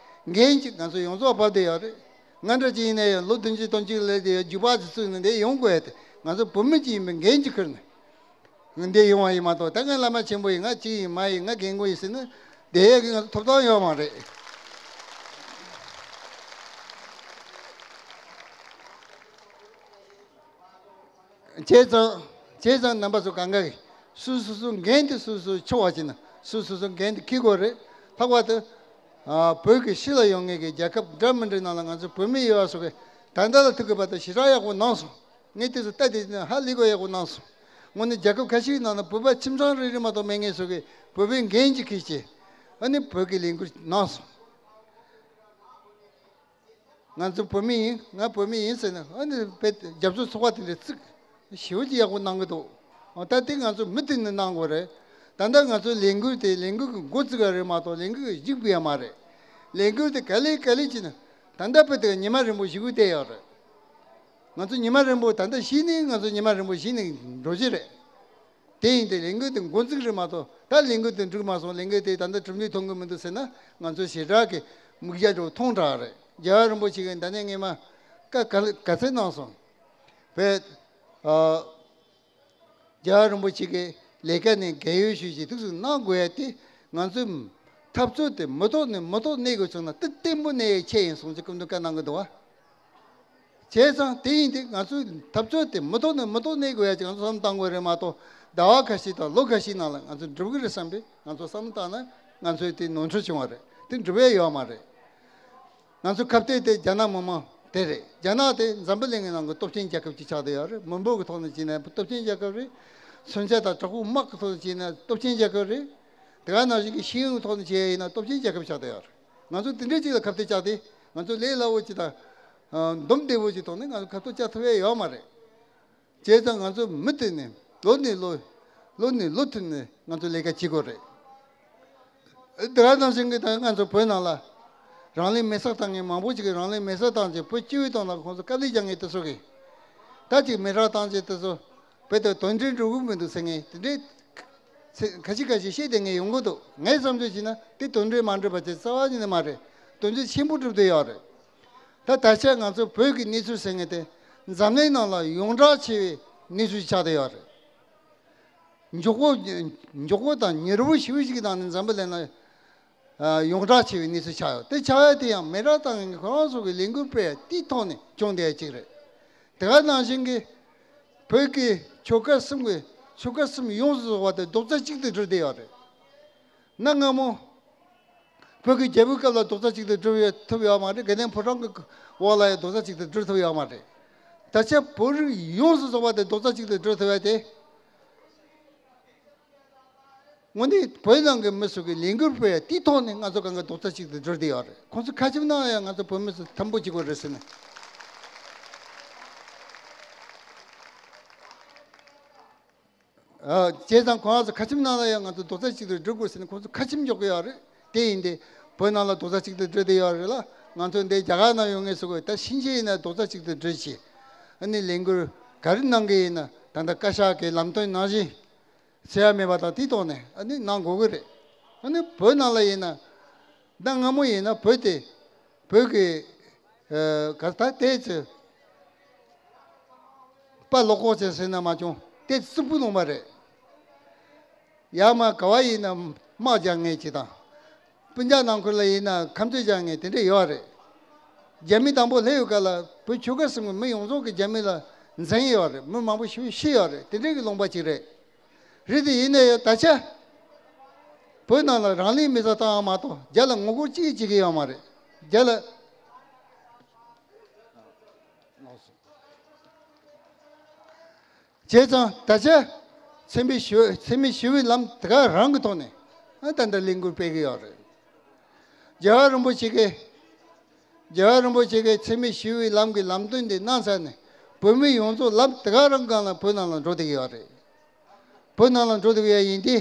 འགན་ཅིག་ང་ཚོ་ཡོངས་རྫོགས་བབས་བསྡད་ཡོད་རེད། ང་འདྲ་ཅིག་ཡིན་ན་ཡང་ལོ་བདུན་ཅུ་དོན་གཅིག་སླེབས་བསྡད་ཡོད། རྒྱུག་པ་ཅིག་བཙུགས་ནས་འདིར་ཡོང་དགོས་ཡ་དེ་ང་ཚོ་བོད་མི་ཅིག་ཡིན་པའི་འགན་ཅིག་ཁུར་ནས་འདིར་ཡོང་བ་ཡིན་མ་གཏོགས། ད་ང་བླ་མ་ཆེན་པོ་ཡིན། ང་གཅིག་ཡིན་མ་ཡིན། ང་རྒན་རྒོན་ཡིན་ཟེར་ན་བསྡད་ཡ་གི་ང་ཚོ་ཐོབ་ཐང་ཡོད་མ་རེད། བྱས་ཙང་། བྱས་ཙང་རྣམ་པ་ཚོ་གང་ག་གིས་སོ་སོ་སོའི་འགན་དེ་སོ་སོས་ཆོག་པ་བྱས་ན་སོ་སོ་སོའི་འགན་དེ་འཁྱེར་དགོས་རེད། ལྷག་པར་དུ་ཨ་བོད་ཀྱི་ཕྱི་ལ་ཡོད་མཁན་གྱི་རྒྱལ་ཁབ་འདྲ་མི་འདྲའི་ནང་ལ་ང་ཚོ་བོད་མི་ཡོད་པ་ཚོ་གིས་ད་ལྟ་ལ་ཐུག་གི་བར་དུ་ཞེ་དྲག་ཡག་པོ་གནང་སོང་། ངས་དེ་ཚོ་ལྟ་དེ་ནས་ཧ་ལས་པ་ཡག་པོ་གནང་སོང་། དངོས་གནས་རྒྱལ་ཁབ་ཁ་ཤས་ཀྱི་ནང་ན་བོད་པ་ཁྱིམ་ཚང་རེ་རེ་མ་གཏོགས་མེད་མཁན་ཚོ་གིས་བོད་པའི་འགན་ཅིག་འཁྱེར་བྱས། ཨ་ནི་བོད་ཀྱི་ལས་འགུལ་གནང་སོང་། ང་ཚོ་བོད་མི་ཡིན། ང་བོད་མི་ཡིན་ཟེར་ནས་ཨ་ནི་དཔེ་རྒྱབ་སྐྱོར་ཚོགས་པ་དེ་འདྲ་བཙུགས། ཞེ་པོ་ཅིག་ཡག་པོ་གནང་གི་འདུག་ཨ་ད་དེ་ང་ཚོ་མུ་མཐུད་ནས་གནང་དགོས་རེད། ད་ལྟ་ང་ཚོ་ལས་འགུལ་དེ་ལས་འགུལ་གྱི་འགོ་བཙུགས་པ་རེད་མ་གཏོགས་ལས་འགུལ་གྱི་མཇུག་སྒྲིལ་ཡ་མ་རེད། ལས་འགུལ་དེ་ག་ལེ་ག་ལེ་བྱས་ནས་ད་ལྟ་བར་དུ་ཉི་མ་རིང་པོ་བཞུགས་བསྡད་ཡོད་རེད། ང་ཚོ་ཉི་མ་རིང་པོ་ད་ལྟ་གཞི་ནས་ང་ཚོ་ཉི་མ་རིང་པོ་གཞི་ནས་འགྲོ་གི་རེད། དེ་ཡིན་དུས་ལས་འགུལ་དེ་འགོ་འཛུགས་རེད་མ་གཏོགས། ད་ལས་འགུལ་དེ་འགྲིག་མ་སོང་། ལས་འགུལ་དེ་ད་ལྟ་གྲུབ་འབྲས་ཐོན་གི་མི་འདུག་ཟེར་ན་ང་ཚོ་ཞེ་དྲག་གི་མིག་རྒྱ་འགྲོ་མཐོང་དྲགས་རེད། རྒྱལ་བ་རིན་པོ་ཆེ་གིས་ད་ནས་སྔས་མ་བཀའ་ག་ག་ཚད་གནང་སོང་། བས། ཨ། རྒྱལ་བ་རིན་པོ་ཆེ་གིས་ལས་ཀ་ནས་རྒས་ཡོལ་ཞུས་ཀྱི་འདུག་སེ་གནང་དགོས་ཡ་དེ་ང་ཚོའི་འཐབ་རྩོད་དེ་མུ་ཐོག་ནས་མུ་ཐོག་གནས་དགོས་བྱུང་ན་དེ་བརྟན་པོ་གནས་ཡ་ཆེད་ཡིན་གསུངས་ཀྱི་སྐུ་མདུན་བཀའ་གནང་གི་འདུག་བ། བྱས་ཙང་དེ་ཡིན་དུས་ང་ཚོའི་འཐབ་རྩོད་དེ་མུ་ཐོག་ནས་མུ་ཐོག་གནས་དགོས་ཡ་ཅིག་ང་ཚོ་བསམ་བློ་བཏང་དགོས་རེད་མ་གཏོགས། ཟླ་བ་ཁ་ཤས་དང་ལོ་ཁ་ཤས་ནང་ལ་ང་ཚོ་འགྲུབ་ཀྱི་རེད་བསམ་པས་ང་ཚོ་བསམ་བློ་བཏང་ན་ང་ཚོའི་དེ་ནོར་འཁྲུལ་བྱུང་བ་རེད། དེ་འགྲུབ་ཡ་ཡོད་མ་རེད། ང་ཚོ་ཁ་གཏད་དེ་རྒྱ་ནག་མི་མང་དེ་རེད། རྒྱ་ནག་དེ་འཛམ་བུ་གླིང་གི་ནང་གི་སྟོབས་ཆེན་རྒྱལ་ཁབ་ཅིག་ཆགས་བསྡད་ཡོད་རེད། མི་འབོར་གྱི་ཐོག་ནས་བྱས་ན་སྟོབས་ཆེན་རྒྱལ་ཁབ་རེད། མཚོན་ཆ་དང་དྲག་པོའི་དམག་གི་ཐོག་ནས་བྱས་ན་སྟོབས་ཆེན་རྒྱལ་ཁབ་རེད། དེ་ག་ནང་བཞིན་གྱི་ཤེས་ཡོན་གྱི་ཐོག་ནས་བྱས་ཡིན་ན་སྟོབས་ཆེན་རྒྱལ་ཁབ་ཆགས་བསྡད་ཡོད་རེད། ང་ཚོ་དེ་འདྲའི་ཅིག་ལ་ཁ་གཏད་བཅག་སྟེ་ང་ཚོ་ལས་སླ་བོ་ཅིག་དང་། ཨ། འདུམ་བདེ་བོ་ཅིག་ཐོག་ནས་ང་ཚོ་ཁ་གཏད་བཅག་ཐུབ་ཡ་ཡོད་མ་རེད། བྱས་ཙང་ང་ཚོ་མུ་མཐུད་ནས་ལོ་ནས་ལོ། ལོ་ནས་ལོ་མཐུད་ནས་ང་ཚོ་ལས་ཀ་བྱེད་དགོས་རེད། དེ་ག་ནང་བཞིན་གྱི་ད་ང་ཚོ་བོད་ནང་ལ་རང་ལུས་མེར་སྲེག་བཏང་མཁན་མང་པོ་ཅིག་གིས་རང་ལུས་མེར་སྲེག་བཏང་བྱས་བོད་སྤྱི་བོའི་དོན་ལ་ཁོང་ཚོ་དཀའ་ལས་རྒྱག་མཁན་དེ་ཚོ་གིས། ད་ཅིག་མེར་སྲེག་བཏང་བྱས་དེ་ཚོ་བོད་དུ་དོན་འགྲུབ་འགྲོ་གི་མི་འདུག་ཟེར་མཁན་དེ་འདྲའི་ཚེ་ཁ་ཤས་ཁ་ཤས་བཤད་བསྡད་མཁན་ཡོང་གི་འདུག་ངས་བསམ་ཚུལ་བྱས་ན་དེ་དོན་འགྲུབ་མ་འགྲུབ་པ་བྱས་རྩ་བ་ཉིད་ནས་མ་རེད། དོན་འགྲུབ་ཆེན་པོ་འགྲུབ་བསྡད་ཡོད་རེད། ད་ད་ཆ་ང་ཚོ་བོད་ཀྱི་གནས་ཚུལ་ཟེར་མཁན་དེ་འཛམ་གླིང་ནང་ལ་ཡོངས་གྲགས་ཆེ་བའི་གནས་ཚུལ་ཆགས་བསྡད་ཡོད་རེད། མགྱོགས་པོ། མགྱོགས་པོ་དང་མྱུར་པོ་ཞེ་པོ་ཞིག་གི་ནང་ནས་འཛམ་བུ་གླིང་ལ་ ཡོངས་གྲགས་ཆེ་བའི་གནས་ཚུལ་ཆགས་ཡོད། དེ་ཆགས་ཡ་དེ་ཡང་མི་རབས་དང་ཁོ་རང་ཚོ་གི་ལས་འགུལ་སྤེལ་ཡ་དེའི་ཐོག་ནས་བྱུང་བསྡད་ཡ་གཅིག་རེད། དེ་ག་ནང་བཞིན་གྱི་བོད་ཀྱི་ཆོལ་ཁ་གསུམ་གྱི་ཆོལ་ཁ་གསུམ་ཡོངས་སུ་རྫོགས་པ་དེ་རྡོག་རྩ་གཅིག་ཏུ་གྲུབ་བསྡད་ཡོད་རེད། གནའ་སྔ་མོ་བོད་ཀྱི་རྒྱལ་པོའི་སྐབས་ལ་རྡོག་རྩ་གཅིག་ཏུ་གྲུབ་ཡོད་ཐུབ་ཡོད་མ་རེད། དགའ་ལྡན་ཕོ་བྲང་གི་འོག་ལ་ཡང་རྡོག་རྩ་གཅིག་ཏུ་གྲུབ་ཐུབ་ཡོད་མ་རེད། ད་ཆ་བོད་རིགས་ཡོངས་སུ་རྫོགས་པ་དེ་རྡོག་རྩ་གཅིག་ཏུ་གྲུབ་ཐུབ་ཡ་དེ། དངོས་གནས་བོད་ནང་གི་མི་ཚོ་གི་ལས་འགུལ་སྤེལ་ཡ་དེའི་ཐོག་ནས་ང་ཚོ་གང་ག་རྡོག་རྩ་གཅིག་ཏུ་གྲུབ་བསྡད་ཡོད་རེད། ཁོང་ཚོ་ཁ་ཆེམས་གནང་ཡ་ང་ཚོ་བོད་མི་ཚོ་དམ་པོ་བྱེད་དགོས་རེད་ཟེར་ནས། ཨ། བྱས་ཙང་ཁོང་ཚོ་ཁ་ཆེམས་ནང་ལ་ཡང་ང་ཚོ་རྡོག་རྩ་གཅིག་ཏུ་སྒྲིལ་དགོས་ཟེར་ནས་ཁོང་ཚོ་ཁ་ཆེམས་འཇོག་གི་ཡོད་རེད། དེ་ཡིན་ཏེ་བོད་ནང་ལ་རྡོག་རྩ་གཅིག་ཏུ་སྒྲིལ་བསྡད་ཡོད་རེད་ལ། ང་ཚོ་འདི་རྒྱ་གར་ནང་ཡོད་མཁན་ཚོ་གིས་ད་ཕྱིན་ཆད་ཡིན་ན་རྡོག་རྩ་གཅིག་ཏུ་སྒྲིལ་བྱས། ཨ་ནི་ལས་འགུལ་ག་རེ་གནང་གི་ཡིན་ན་ད་ལྟ་བཀའ་ཤག་གི་ལམ་སྟོན་ནང་བཞིན་ཟེར་ཡ་མེད་པ་དང་དེའི་ཐོག་ནས་ཨ་ནི་གནང་དགོས་ཀྱི་རེད། ཨ་ནི་བོད་ནང་ལ་ཡིན་ན་ད་སྔ་མོ་ཡིན་ན་བོད་དེ་བོད་ཀྱི་ཨ་ག་ད་ལྟའི་ཚེ་དཔའ་ལོ་ཁོག་ཅན་ཟེར་ན་མ་བྱུང་། དེ་སུན་པོ་ལུང་པ་རེད། ཡར་མར་ག་བ་ཡིན་ན་དམག་རྒྱག་མཁན་ཅིག་དང་། སྤུན་ཀྱག་ནང་ཁུལ་ལ་ཡིན་ན་ཁ་རྩོད་རྒྱག་མཁན་དེ་འདྲ་ཡོད་རེད། རྒྱ་མི་དང་པོ་སླེབས་ཡོང་སྐབས་ལ་བོད་ཆོལ་ཁ་གསུམ་གྱི་མི་ཡོངས་རྫོགས་ཀྱིས་རྒྱ་མི་ལ་འཛེམ་ཡོད་རེད། མི་མང་པོ་ཞིག་ཤི་ཡོད་རེད། དེ་འདྲ་གི་ལུང་པ་ཅིག་རེད། རེད་དེ་ཡིན་ན་ཡང་ད་ཆ་བོད་ནང་ལ་རང་ལུས་མེ་སྲེག་བཏང་བ་མ་གཏོགས་རྒྱ་ལ་ངོ་རྒོལ་གཅིག་བྱེད་ཀྱི་ཡོད་མ་རེད། རྒྱ་ལ། བྱས་ཙང་ད་ཆ་འཚེ་མེད་ཞི་འཚེ་མེད་ཞི་བའི་ལམ་དེ་ག་རང་གི་ཐོག་ནས་ཨ་ད་ལྟ་ལས་འགུལ་སྤེལ་གི་ཡོད་རེད། རྒྱལ་བ་རིན་པོ་ཆེ་གིས་རྒྱལ་བ་རིན་པོ་ཆེ་གིས་འཚེ་མེད་ཞི་བའི་ལམ་གྱི་ལམ་སྟོན་དེ་གནང་ཚར་ནས་བོད་མི་ཡོངས་རྫོགས་ལམ་དེ་ག་རང་སྒང་ལ་བོད་ནང་ལ་འགྲོ་བསྡད་ཀྱི་ཡོད་རེད། བོད་ནང་ལ་འགྲོ་བསྡད་ཀྱི་ཡོད་ཡིན་ཏེ།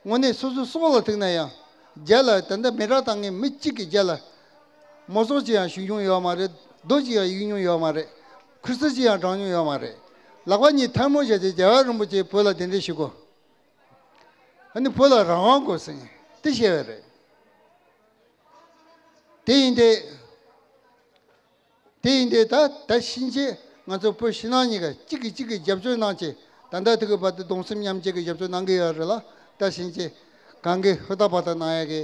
དངོས་གནས་སོ་སོའི་སྲོག་ལ་ཐུག་ན་ཡང་རྒྱ་ལ་ད་ལྟ་མེ་སྲེག་བཏང་མཁན་མི་གཅིག་གིས་རྒྱ་ལ་མོ་སྲོག་ཅིག་ཡང་ཞུ་མྱོང་ཡོད་མ་རེད། རྡོ་ཅིག་ཡང་གཡུག་མྱོང་ཡོད་མ་རེད། ཁུ་ཚུར་ཅིག་ཡང་དྲངས་མྱོང་ཡོད་མ་རེད། ལག་པ་གཉིས་ཐལ་མོ་བྱས་ཏེ་རྒྱལ་བ་རིན་པོ་ཆེས་བོད་ལ་གདན་འདྲེན་ཞུ་དགོས། ཨ་ནི་བོད་ལ་རང་དབང་དགོས་ཟེར་ནས་དེ་བཤད་པ་རེད། དེ་ཡིན་ཏེ། དེ་ཡིན་ཏེ་ད་ད་ཕྱིན་ཆད་ང་ཚོ་བོད་ཕྱི་ནང་གཉིས་ཀ་གཅིག་གིས་གཅིག་གི་རྒྱབ་སྐྱོར་གནང་བྱས། ད་ལྟ་དེ་གི་བར་དུ་གདུང་སེམས་མཉམ་སྐྱེད་ཀྱི་རྒྱབ་སྐྱོར་གནང་གི་ཡོད་རེད་ལ། ད་ཕྱིན་ཆད་གང་གི་ཧུར་ཐག་བར་ཐག་གནང་ཡ་གི་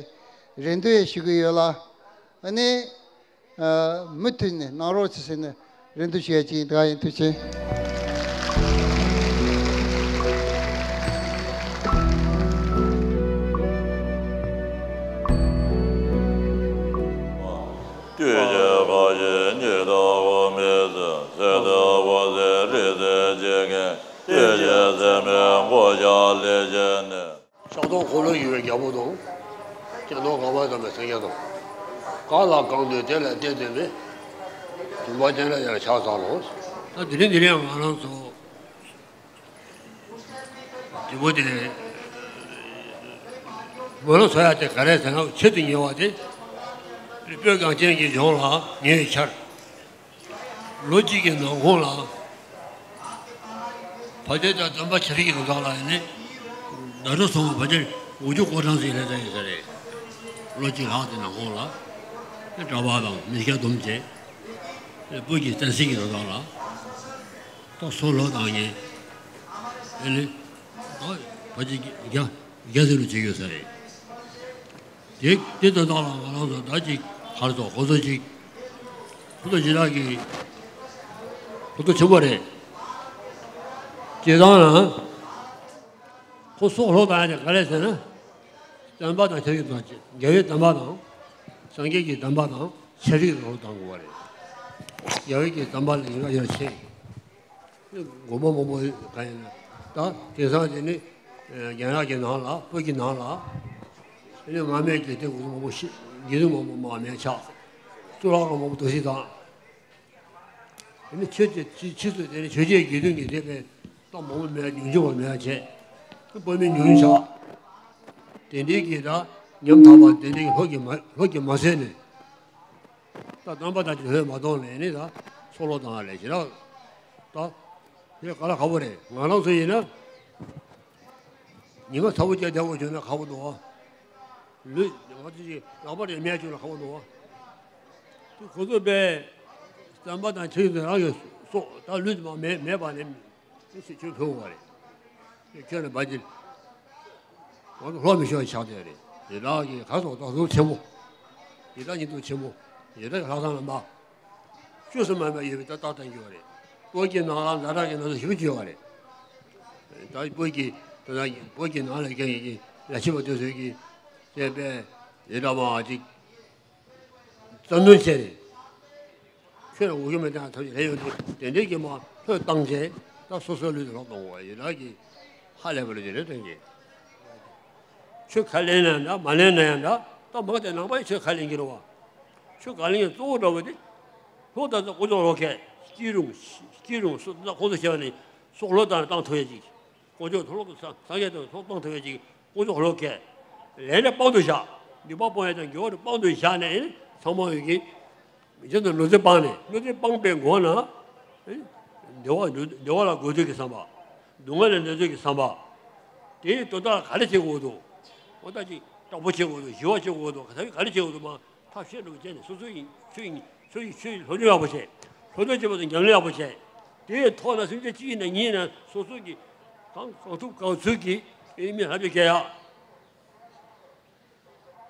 རེ་འདུན་ཡང་ཞུ་གི་ཡོད་ལ། ཨ་ནི་ཨ་མུ་མཐུད་ནས་གནང་རོགས་བྱེད་ཟེར་ནས་རེ་འདུན་ཞུ་ཡ་གཅིག་ཡིན། ད་ག་ཡིན། ཐུགས་རྗེ་ཆེ། ལྟོས་བཅས་ཁ་ཞེ་གཉིས་དག་གོ་མི་ཟེར། ཟེར་དག་གོ་ཟེར་རི་ཟེར་བྱེད་མཁན། ལྟོས་བཅས་ཟེར་མའི་མགོ་བཞག་ལས་བྱས་ནས། ཕྱག་སྟོང་འཁོར་ལོས་སྒྱུར་བའི་རྒྱལ་པོ་དང་། སྤྱན་སྟོང་གང་བར་བསྡམས་པའི་སངས་རྒྱས་དང་། གང་ལ་གང་འདུལ་དེ་ལ་བརྟེན་བསྟེན་པའི། འདུལ་བ་དེ་ལ་ཡང་ཕྱག་འཚལ་ལོ། ད་དེ་རིང་འདི་རིང་ང་རང་ཚོ་དེ་བོ་དེ་མོ་ལ་འཚོ་ཡ་དེ་ག་རེ་ཟེར་ན་ཆེད་དུ་ཉེ་བ་དེ། སྤོས་གངས་ཅན་གྱི་ལྗོངས་ལ་ཉེ་བའི་ཆར། ལོ་གཅིག་གི་ནང་ཁོངས་ལ། བ་དན་དང་བསྟན་པ་ཆབ་སྲིད་ཀྱི་དོན་དག་ལ་ཡིན་ནི། ཟླ་གྲོགས་ཚང་མ་བ་དན་དགུ་བཅུ་གོ་གྲངས་ཤིག་སླེབས་ཚར་ཡོད་ས་རེད། ལོ་གཅིག་ལྷག་དེ་ནང་ཁོངས་ལ། གྲྭ་པ་དང་མི་སྐྱ་བསྡོམས་བྱས། སྤོས་ཀྱི་བསྟན་སྲིད་ཀྱི་དོན་དག་ལ། ད་སྲོག་བློས་བཏང་ནས། ཨེ་ནི། ད་བ་ཅི་རྒྱ་རྒྱ་ཟེར་རུ་བྱེད་ཡོད་ས་རེད། དེ་དེ་དོན་དག་ལ་ང་རང་ཚོ་ད་ཅིག་ཧར་ཐོག་ཁོ་ཚོ་ཅིག་ཁོ་ཚོ་ཇི་ལྟར་གི་ཁོ་ཚོ་ཆེན་པོ་རེད། བྱེད་སྟངས་ལ་ཁོ་སྲོག་བློས་བཏང་ཡ་དེ་ག་རེ་ཟེར་ན། བསྟན་པ་དང་ཆབ་སྲིད་དང་རྒྱལ་བའི་བསྟན་པ་དང་། སངས་རྒྱས་ཀྱི་བསྟན་པ་དང་ཆབ་སྲིད་བློས་བཏང་དགོས་པ་རེད། རྒྱལ་བའི་གི་བསྟན་པ་ལ་ཡིན་ན་ཡང་ཆེ། དགོན་པ་མང་པོ་གང་ཡིན་ན། ད་དེང་སང་དེ་ནི་རྒྱ་ནག་གི་ནང་ལ་བོད་ཀྱི་ནང་ལ་དེ་ནི་སྔ་མའི་དགེ་ལྡན་གོང་མ་མང་པོ་ཞིག་དགེ་འདུན་མང་པོ་མར་མེ་མཆོད། གཙུག་ལག་ཁང་མང་པོ་རྡོ་བརྫིས་བཏང་། དེ་ནི་ཆོས་དེ་ཕྱིས་སུ་དེ་ནི་ཆོས་བརྒྱུད་དགེ་འདུན་གྱི་སྡེ་པས་ད་མང་པོ་མེད་ཉུང་ཉུང་བ་མེད་བྱས། དཔེ་མི་ཉུང་ཉུང་ཆགས། དེ་འདྲའི་གི་ད་ཉམ་ཐག་པ་དེ་འདྲའི་གི་ལྷོད་ཀྱིས་མ་ལྷོད་ཀྱིས་མ་བཟོད་ནས། ད་རྣམ་པ་དང་ཅི་ལྷོད་མ་གཏོང་ལས་ནི་ད་སྲོག་བློས་བཏང་བ་ལས་ཞེ་དྲག་ད་དེ་ག་ལ་ཁག་པོ་རེད། ང་རང་ཚོ་ཡིན་ན་ཉི་མ་ཚ་པོ་བཅད་བསྡད་དགོས་བྱུང་ན་ཁག་པོ་འདུག་བ། ལུས་ང་ཚོ་ཅིག་ལག་པ་རེ་མེད་བྱུང་ན་ཁག་པོ་འདུག་བ། དེ་ཁོ་ཚོ་པས་བསྟན་པ་དང་ཆོས་དང་རང་གི་སྲོག་ད་ལུས་དེ་མ་མེད་མེད་པ་ནས། དེ་ཆོས་ཆོས་ཕུལ་བ་རེད། ཁྱོད་ནི་བ་ཅི། ང་ཚོ་ལྷོ་མི་ཤོར་ཆགས་བསྡད་རེད། ཡི་དྭགས་ཀྱི་ཁ་སོགས་རྟགས་གསུམ་ཆེན་པོ། ཡི་དྭགས་ཉིད་དུ་ཆེན་པོ། ཡི་དྭགས་ཀྱི་ལྷག་བསམ་རྣམ་པ། བཅོས་སུ་མ་འབད་ཡོད་པའི་རྟགས་བསྟན་གྱི་ཡོད་རེད། བོད་ཀྱི་ནང་ལ་ཛ་དྲག་གི་ནང་དུ་ཞེ་པོ་ཅིག་ཡོད་རེད། ད་བོད་ཀྱི་ད་ལྟ་བོད་ཀྱི་ནང་ལ་སྐད་ཡིག་གི་ལས་བྱེད་པ་དེ་ཚོས་ཀྱི་བཤད་པའི་ཡི་དྭགས་མ་ཅིག་བཙན་གནོན་བྱས་ནས། ཁྱོད་ལ་འོས་ཤོག་མི་བཏང་ཐབས་ཤེས་རེ་ཡོད་འདུག་དེ་འདྲའི་གི་མ་ལྷོད་བཏང་བྱས་ད་སོ་སོའི་ལུས་དེ་ལོག་གཏོང་དགོས་པ་ཡིན་ན་གི་ཧ་ལས་པ་ལ་དེ་རེད་དྲན་གི། ཆོས་ཁས་ལེན་ན་འདྲ་མ་ལེན་ན་ཡང་འདྲ། ད་མང་དེ་ནང་པའི་ཆོས་ཁས་ལེན་གྱི་རེད་བ། ཆོས་ཁས་ལེན་གྱི་གཙོ་བོ་འདྲ་བོ་དེ་ལྷོ་ད་ལྟ་དཀོན་མཆོག་ལྷོ་ཁས་སྐྱིད་རུང་སྐྱིད་རུང་སོ་ད་ཁོང་ཚོ་བཤད་པ་ནི་སོག་ལྷོ་ད་བཏང་ཐུབ་ཡ་ཅིག་དཀོན་མཆོག་ཐོག་ལོག་ཏུ་སངས་སངས་རྒྱས་དང་ཐོག་གཏོང་ཐུབ་ཡ་ཅིག་དཀོན་མཆོག་ལྷོ་ཁས། ལས་འབྲས་དཔང་དུ་བཞག་སྡིག་པ་སྤོང་ཡ་དང་དགེ་བ་དཔང་དུ་བཞག་ནས་ཚང་མ་ཡོད་ཀྱི། རྗེས་སུ་ནོར་རྫས་སྤངས་ནས་ནོར་རྫས་སྤངས་པའི་སྒོ་ན། བདེ་བ་བདེ་བ་ལ་འགོད་ཚུལ་གྱི་བསམ་པ། སྡུག་བསྔལ་ལས་འདས་ཚུལ་གྱི་བསམ་པ། དེའི་དོན་དག་ག་རེ་བྱེད་དགོས་འདུག་འོ་ད་ཅིག་དྲག་པོ་བྱེད་དགོས་འདུག་ཞི་བ་བྱེད་དགོས་འདུག་ད་ག་རེ་བྱེད་དགོས་འདུག་མ་ཐབས་ཤེས་འགྲོ་བྱས་ནས་སོ་སོ་ཡིན་ཆོས་ཡིན་ཆོས་ཡིན་ཆོས་ཡིན་སློབ་སྦྱོང་ཡག་པོ་བྱས། སློབ་སྦྱོང་བྱེད་པ་དང་ཉམས་ལེན་ཡག་པོ་བྱས། དེའི་ཐོག་ན་སེམས་ཅན་གཅིག་ཡིན་ན་གཉིས་ཡིན་ན་སོ་སོ་གི་གང་གང་ཐུབ་གང་ཚུལ་གྱིས་ཨེ་མི་ལྷ་ཆོས་བྱེད་ཡག་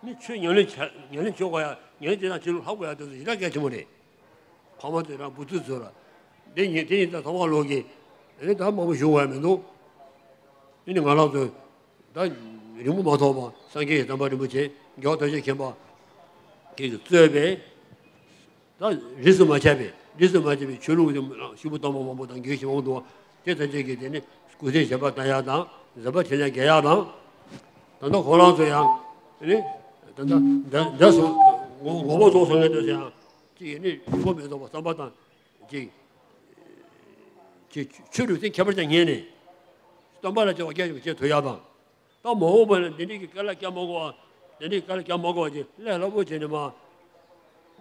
ནི་ཆོས་ཉམས་ལེན་བྱ་ཉམས་ལེན་བྱེད་དགོས་ཡ། ཉམས་ལེན་བྱེད་སྟངས་བྱེད་ལུགས་ལྷག་དགོས་ཡ་དེ་ཚོ་ཞེ་དྲག་གལ་ཆེན་པོ་རེད། ཕ་མ་ཚོས་རང་བུ་ཕྲུག་ཚོ་ལ། འདི་ཉིན་དེ་ཡིན་ད་ཐོག་མ་ལོག་གི་ཨེ་ནི་ད་མང་པོ་ཞུ་དགོས་ཡ་མི་འདུག་ཨེ་ནི་ང་རང་ཚོ་ད་རིང་པོ་མ་ཐོགས་པ་སངས་རྒྱས་ཀྱི་བསྟན་པ་རིན་པོ་ཆེ་རྒྱལ་བ་དར་ཞིང་མཁྱེན་པ་གིས་གཙོས་པའི། ད་རིས་སུ་མ་ཆད་པའི་རིས་སུ་མ་ཆད་པའི་ཆོས་ལུགས་དེ་ཤུ་བོ་དམ་པ་མང་པོ་དང་དགེ་བཤེས་མང་པོ་འདུག་དེ་ཐམས་ཅད་ཀྱིས་དེ་ནི་སྐུ་ཚེ་ཞབས་པད་བརྟན་ཡག་དང་ཟམ་པ་ཕྲིན་ལས་རྒྱས་ཡག་དང་། ད་ལྟ་ཁོ་རང་ཚོ་ཡང་ནི་ད་ལྟ་འདི་འདི་སོང་ངོ་ངོ་བོ་རྫོགས་སོང་ངས་འདོད་ཚེ་ཡང་ཅིག་ནི་ངོ་མི་རྫོགས་པ་བསམ་པ་དང་ཅིག་ཅིག་ཆོས་རིག་པའི་ཁྱད་པར་ཅན་ངེས་ནས་བསྟན་པ་ལ་བྱ་བ་རྒྱ་ཆེ་བ་བྱེད་ཐུབ་ཡག་དང་། ད་མ་འོངས་པ་ན་འདི་འདྲའི་གི་དཀའ་ལས་བརྒྱབ་མ་དགོས་པ། འདི་འདྲའི་དཀའ་ལས་བརྒྱབ་མ་དགོས་པ་ཅིག་ལས་སླ་པོ་བྱས་ནས་མ།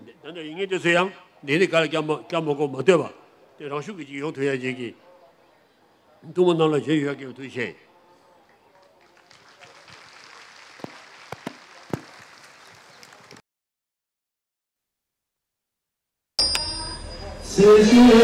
ད་ལྟ་ཡིན་ངེས་དེ་ཚོ་ཡང་འདི་འདྲའི་དཀའ་ལས་བརྒྱབ་མ་བརྒྱབ་མ་དགོས་མ་ལྟོས་པ། དེ་རང་ཤུགས་ཀྱིས་ཅིག་ཡོང་ཐུབ་ཡ་ཅིག་གི་ཐུགས་སྨོན་གནང་ལ་བཞེས་ཡོད་ཀྱི་ཐུགས་རྗེ་ཆེ།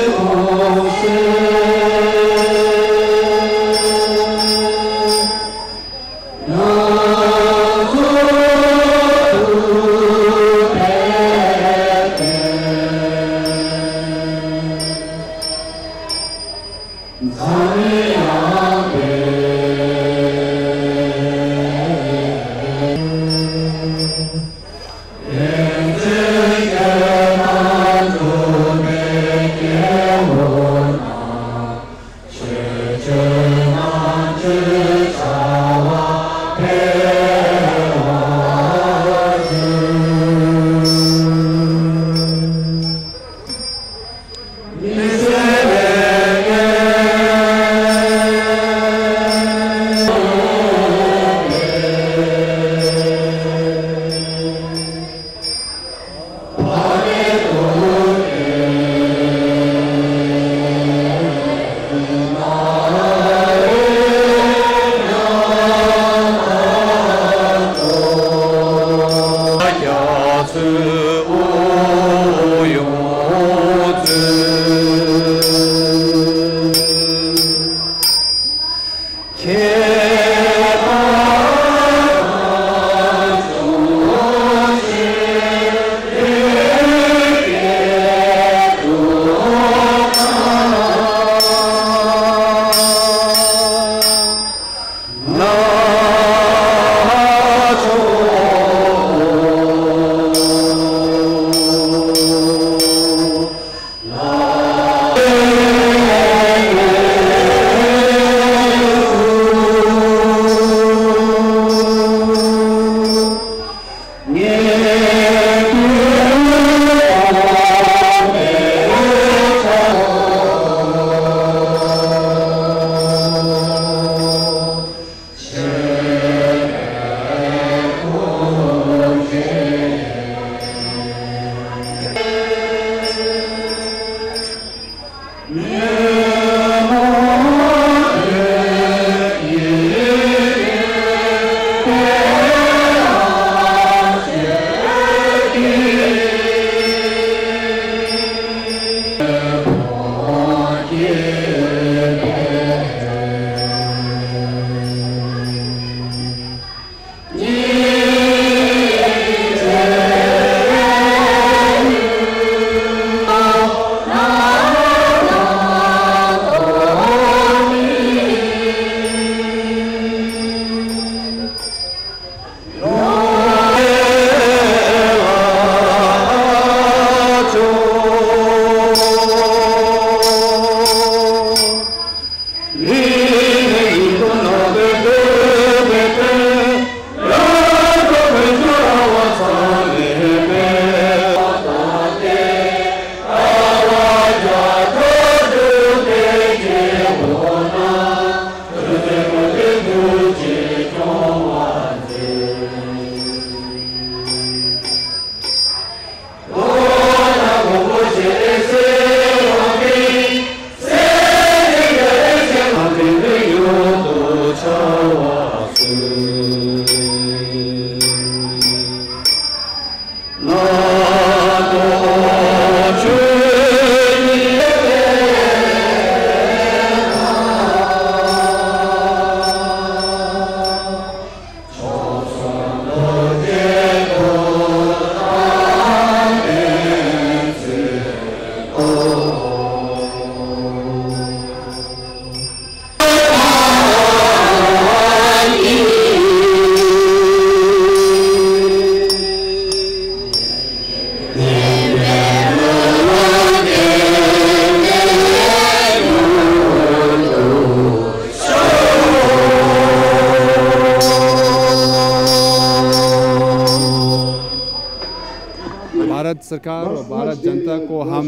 भारत सरकार और भारत जनता को हम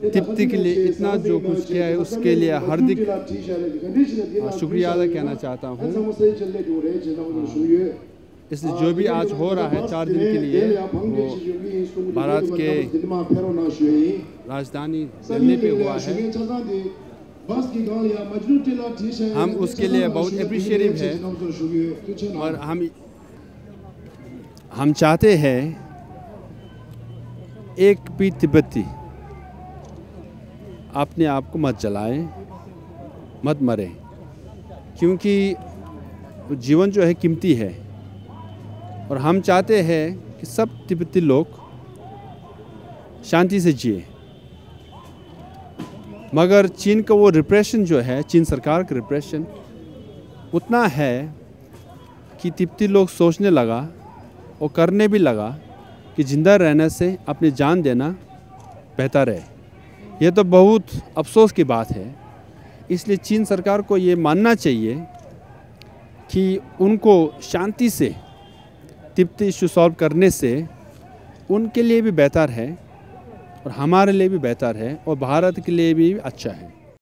तिब्बती के लिए इतना जो कुछ किया है, उसके लिए हार्दिक, आ, शुक्रिया अदा कहना चाहता हूँ। इसलिए जो भी आज हो रहा है चार दिन के लिए, वो भारत के राजधानी दिल्ली पे हुआ है। हम उसके लिए बहुत अप्रिशिएटिव है और हम हम चाहते हैं एक भी तिब्बती अपने आप को मत जलाए, मत मरे, क्योंकि जीवन जो है कीमती है और हम चाहते हैं कि सब तिब्बती लोग शांति से जिए। मगर चीन का वो रिप्रेशन जो है, चीन सरकार का रिप्रेशन उतना है कि तिब्बती लोग सोचने लगा और करने भी लगा कि जिंदा रहने से अपनी जान देना बेहतर है। यह तो बहुत अफसोस की बात है। इसलिए चीन सरकार को ये मानना चाहिए कि उनको शांति से तिब्बती इशू सॉल्व करने से उनके लिए भी बेहतर है और हमारे लिए भी बेहतर है और भारत के लिए भी अच्छा है।